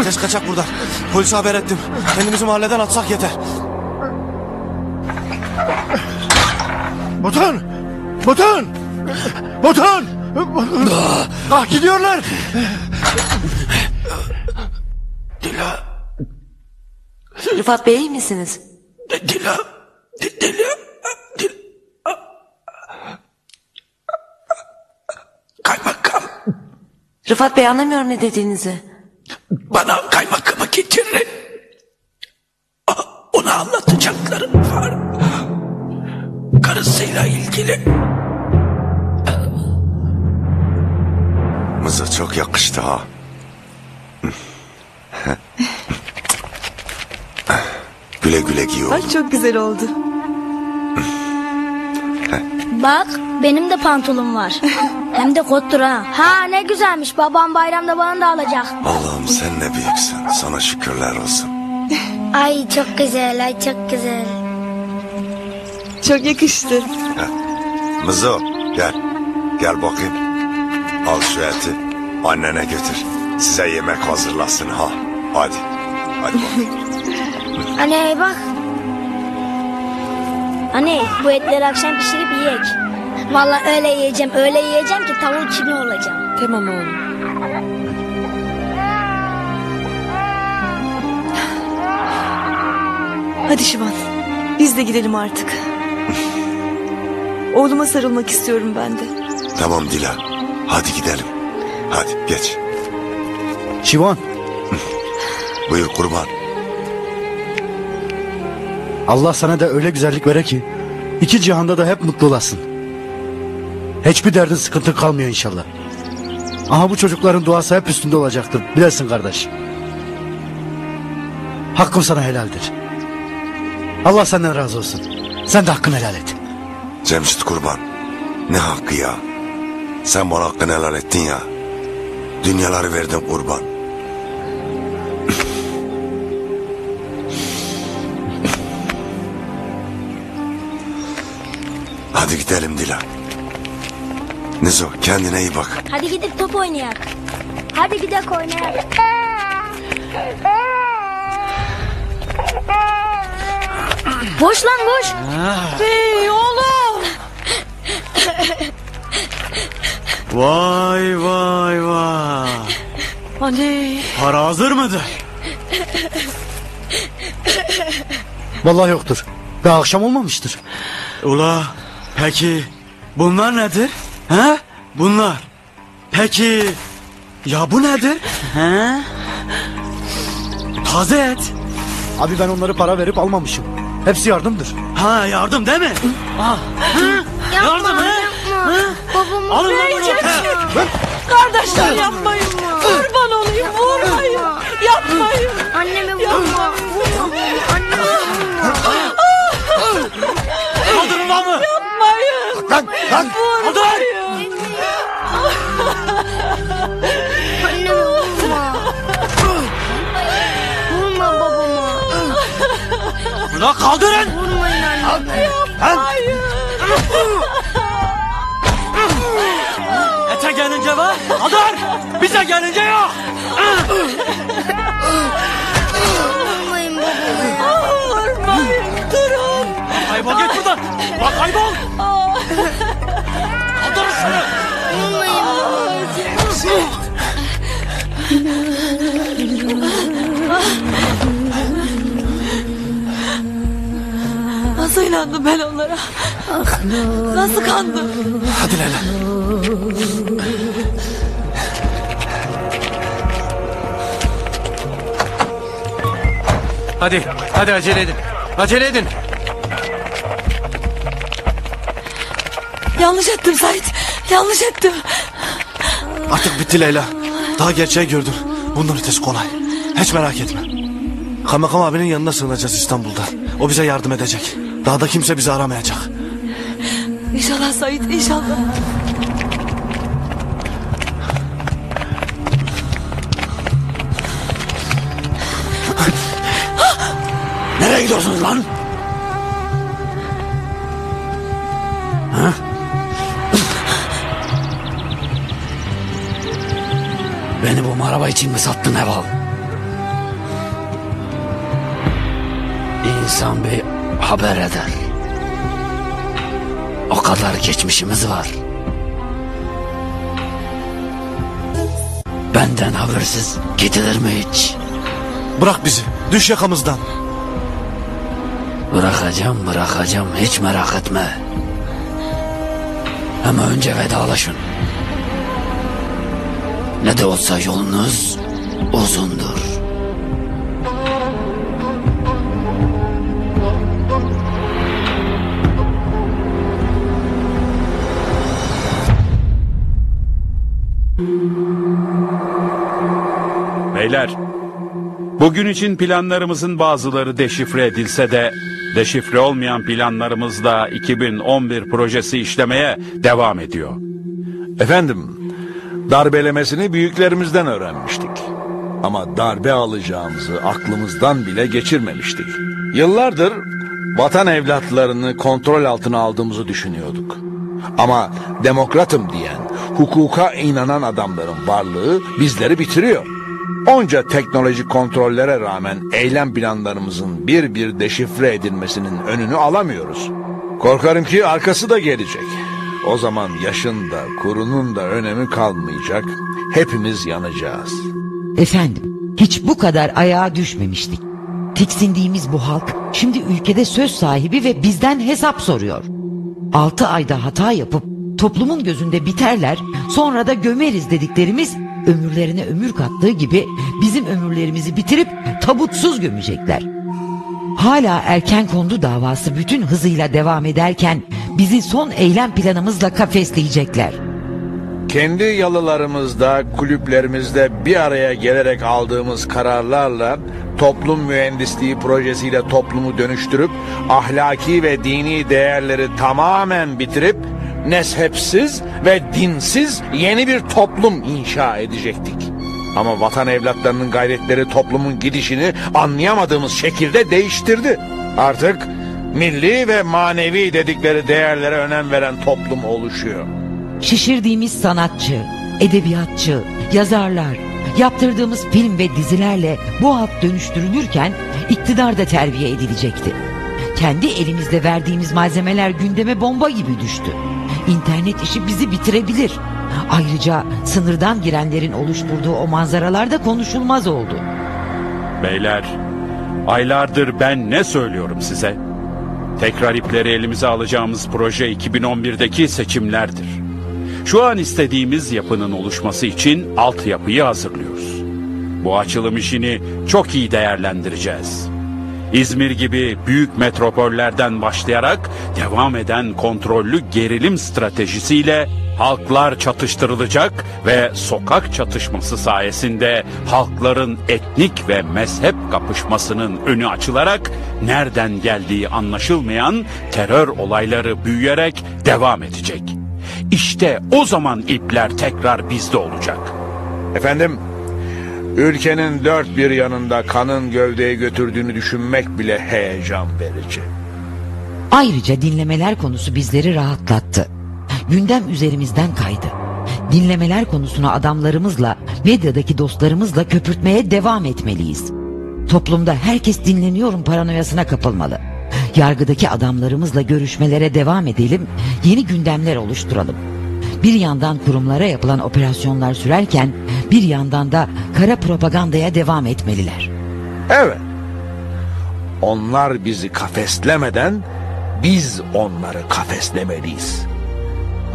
[SPEAKER 3] Tez kaçak buradan. Polise haber ettim. Kendimizi mahalleden atsak yeter.
[SPEAKER 20] Botan! Botan! Botan! Ah gidiyorlar.
[SPEAKER 21] Dila.
[SPEAKER 17] Rıfat Bey iyi misiniz?
[SPEAKER 21] Dila. Dila. Dila. Kaymakam.
[SPEAKER 17] Rıfat Bey anlamıyorum ne dediğinizi.
[SPEAKER 21] Bana kaymakamı getirin. Ona anlatacaklarım var. Karısıyla ilgili.
[SPEAKER 8] Mıza çok yakıştı ha. Güle güle giy oğlum.
[SPEAKER 16] Ay çok güzel oldu.
[SPEAKER 15] Bak benim de pantolon var. Hem de kottur ha. Ha ne güzelmiş, babam bayramda bana da alacak.
[SPEAKER 16] Allah'ım sen ne büyüksün. Sana şükürler olsun.
[SPEAKER 15] Ay çok güzel, ay çok güzel.
[SPEAKER 17] Çok yakıştı.
[SPEAKER 16] Mızo gel. Gel bakayım. Al şu eti. Annene götür. Size yemek hazırlasın ha. Hadi. Hadi bakayım.
[SPEAKER 15] Anne bak. Anne bu etleri akşam pişirip yiyek. Vallahi öyle yiyeceğim, öyle yiyeceğim ki tavuğun kimi olacağım.
[SPEAKER 17] Tamam oğlum. Hadi Şivan, biz de gidelim artık. Oğluma sarılmak istiyorum ben de.
[SPEAKER 16] Tamam Dila, hadi gidelim. Hadi geç.
[SPEAKER 20] Şivan.
[SPEAKER 16] Buyur kurban.
[SPEAKER 20] Allah sana da öyle güzellik vere ki iki cihanda da hep mutlu olasın. Hiçbir derdin sıkıntın kalmıyor inşallah. Aha bu çocukların duası hep üstünde olacaktır. Bilesin kardeş. Hakkım sana helaldir. Allah senden razı olsun. Sen de hakkını helal et.
[SPEAKER 16] Cemşit kurban. Ne hakkı ya? Sen bana hakkını helal ettin ya. Dünyaları verdin kurban. Hadi gidelim Dila. Nizo kendine iyi bak.
[SPEAKER 15] Hadi gidip top oynayak. Hadi gidelim oynayak. Koş lan koş.
[SPEAKER 17] Hey oğlum.
[SPEAKER 6] Vay vay vay.
[SPEAKER 17] Anne.
[SPEAKER 6] Para hazır mıdır?
[SPEAKER 20] Vallahi yoktur. Daha akşam olmamıştır.
[SPEAKER 6] Ula peki bunlar nedir? He? Bunlar. Peki ya bu nedir? He? Taze et.
[SPEAKER 20] Abi ben onları para verip almamışım. Hepsi yardımdır.
[SPEAKER 6] Ha yardım değil mi? Ah.
[SPEAKER 15] Yapma,
[SPEAKER 6] yardım he?
[SPEAKER 15] Yapma. Babamı
[SPEAKER 6] alın lan bunu.
[SPEAKER 17] Kardeşler yapmayın. Kurban olayım vurmayın. Yapmayın.
[SPEAKER 15] Annemi vurma. Vurma. Annemi vurma.
[SPEAKER 6] Kaldırın lan mı?
[SPEAKER 17] Yapmayın.
[SPEAKER 20] Lan lan.
[SPEAKER 6] Kaldır.
[SPEAKER 15] Annemi vurma. Vurma babama.
[SPEAKER 6] Ulan kaldırın.
[SPEAKER 15] Vurmayın annemi.
[SPEAKER 17] Yapmayın.
[SPEAKER 6] Ete gelince var. Kaldır. Bize gelince yok.
[SPEAKER 15] Vurmayın babamı.
[SPEAKER 17] Vurmayın. Durun.
[SPEAKER 6] Kaybol git buradan. Bak kaybol. Kaldır şunu.
[SPEAKER 15] Vurmayın babamı.
[SPEAKER 17] Nasıl inandım ben onlara? Nasıl kandım?
[SPEAKER 6] Hadi Leyla.
[SPEAKER 3] Hadi, hadi acele edin. Acele edin.
[SPEAKER 17] Yanlış ettim Sait. Yanlış ettim.
[SPEAKER 6] Artık bitti Leyla. Daha gerçeği gördün. Bundan ötesi kolay. Hiç merak etme. Kaymakam abinin yanına sığınacağız İstanbul'da. O bize yardım edecek. Daha da kimse bizi aramayacak.
[SPEAKER 17] İnşallah Sait, inşallah.
[SPEAKER 21] Nereye gidiyorsunuz lan? Ha? Beni bu maraba için mi sattın Heval? İnsan bir haber eder. O kadar geçmişimiz var. Benden habersiz gidilir mi hiç?
[SPEAKER 6] Bırak bizi. Düş yakamızdan.
[SPEAKER 21] Bırakacağım, bırakacağım. Hiç merak etme. Ama önce vedalaşın. Ne de olsa yolunuz uzundur.
[SPEAKER 3] Beyler,
[SPEAKER 18] Bugün için planlarımızın bazıları deşifre edilse de deşifre olmayan planlarımızla 2011 projesi işlemeye devam ediyor.
[SPEAKER 19] Efendim, darbelemesini büyüklerimizden öğrenmiştik. Ama darbe alacağımızı aklımızdan bile geçirmemiştik. Yıllardır vatan evlatlarını kontrol altına aldığımızı düşünüyorduk. Ama demokratım diyen, hukuka inanan adamların varlığı bizleri bitiriyor. Onca teknolojik kontrollere rağmen eylem planlarımızın bir bir deşifre edilmesinin önünü alamıyoruz. Korkarım ki arkası da gelecek. O zaman yaşın da kurunun da önemi kalmayacak. Hepimiz yanacağız.
[SPEAKER 22] Efendim, hiç bu kadar ayağa düşmemiştik. Tiksindiğimiz bu halk şimdi ülkede söz sahibi ve bizden hesap soruyor. 6 ayda hata yapıp toplumun gözünde biterler, sonra da gömeriz dediklerimiz ömürlerine ömür kattığı gibi bizim ömürlerimizi bitirip tabutsuz gömecekler. Hala erken kondu davası bütün hızıyla devam ederken bizi son eylem planımızla kafesleyecekler.
[SPEAKER 19] Kendi yalılarımızda, kulüplerimizde bir araya gelerek aldığımız kararlarla toplum mühendisliği projesiyle toplumu dönüştürüp ahlaki ve dini değerleri tamamen bitirip mezhepsiz ve dinsiz yeni bir toplum inşa edecektik. Ama vatan evlatlarının gayretleri toplumun gidişini anlayamadığımız şekilde değiştirdi. Artık milli ve manevi dedikleri değerlere önem veren toplum oluşuyor.
[SPEAKER 22] Şişirdiğimiz sanatçı, edebiyatçı, yazarlar, yaptırdığımız film ve dizilerle bu halk dönüştürülürken iktidar da terbiye edilecekti. Kendi elimizde verdiğimiz malzemeler gündeme bomba gibi düştü. İnternet işi bizi bitirebilir. Ayrıca sınırdan girenlerin oluşturduğu o manzaralar da konuşulmaz oldu.
[SPEAKER 18] Beyler, aylardır ben ne söylüyorum size? Tekrar ipleri elimize alacağımız proje 2011'deki seçimlerdir. Şu an istediğimiz yapının oluşması için altyapıyı hazırlıyoruz. Bu açılım işini çok iyi değerlendireceğiz. İzmir gibi büyük metropollerden başlayarak devam eden kontrollü gerilim stratejisiyle halklar çatıştırılacak ve sokak çatışması sayesinde halkların etnik ve mezhep kapışmasının önü açılarak nereden geldiği anlaşılmayan terör olayları büyüyerek devam edecek. İşte o zaman ipler tekrar bizde olacak.
[SPEAKER 19] Efendim, ülkenin dört bir yanında kanın gövdeyi götürdüğünü düşünmek bile heyecan verici.
[SPEAKER 22] Ayrıca dinlemeler konusu bizleri rahatlattı. Gündem üzerimizden kaydı. Dinlemeler konusunu adamlarımızla, medyadaki dostlarımızla köpürtmeye devam etmeliyiz. Toplumda herkes dinleniyorum paranoyasına kapılmalı. Yargıdaki adamlarımızla görüşmelere devam edelim, yeni gündemler oluşturalım. Bir yandan kurumlara yapılan operasyonlar sürerken bir yandan da kara propagandaya devam etmeliler.
[SPEAKER 19] Evet. Onlar bizi kafeslemeden biz onları kafeslemeliyiz.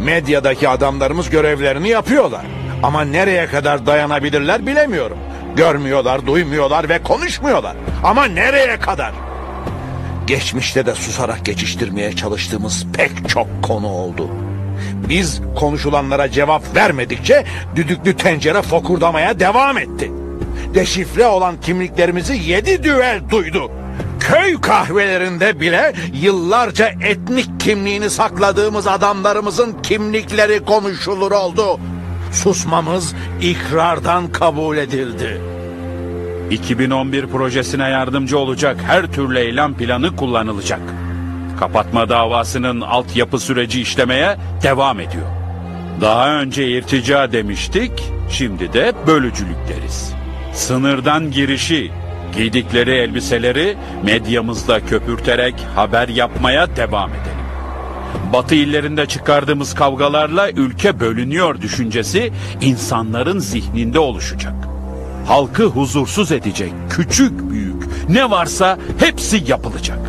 [SPEAKER 19] Medyadaki adamlarımız görevlerini yapıyorlar. Ama nereye kadar dayanabilirler bilemiyorum. Görmüyorlar, duymuyorlar ve konuşmuyorlar. Ama nereye kadar? Geçmişte de susarak geçiştirmeye çalıştığımız pek çok konu oldu. Biz konuşulanlara cevap vermedikçe düdüklü tencere fokurdamaya devam etti. Deşifre olan kimliklerimizi 7 düvel duydu. Köy kahvelerinde bile yıllarca etnik kimliğini sakladığımız adamlarımızın kimlikleri konuşulur oldu. Susmamız ikrardan kabul edildi.
[SPEAKER 18] 2011 projesine yardımcı olacak her türlü eylem planı kullanılacak. Kapatma davasının altyapı süreci işlemeye devam ediyor. Daha önce irtica demiştik, şimdi de bölücülük deriz. Sınırdan girişi, giydikleri elbiseleri medyamızda köpürterek haber yapmaya devam edelim. Batı illerinde çıkardığımız kavgalarla ülke bölünüyor düşüncesi insanların zihninde oluşacak. Halkı huzursuz edecek küçük büyük ne varsa hepsi yapılacak.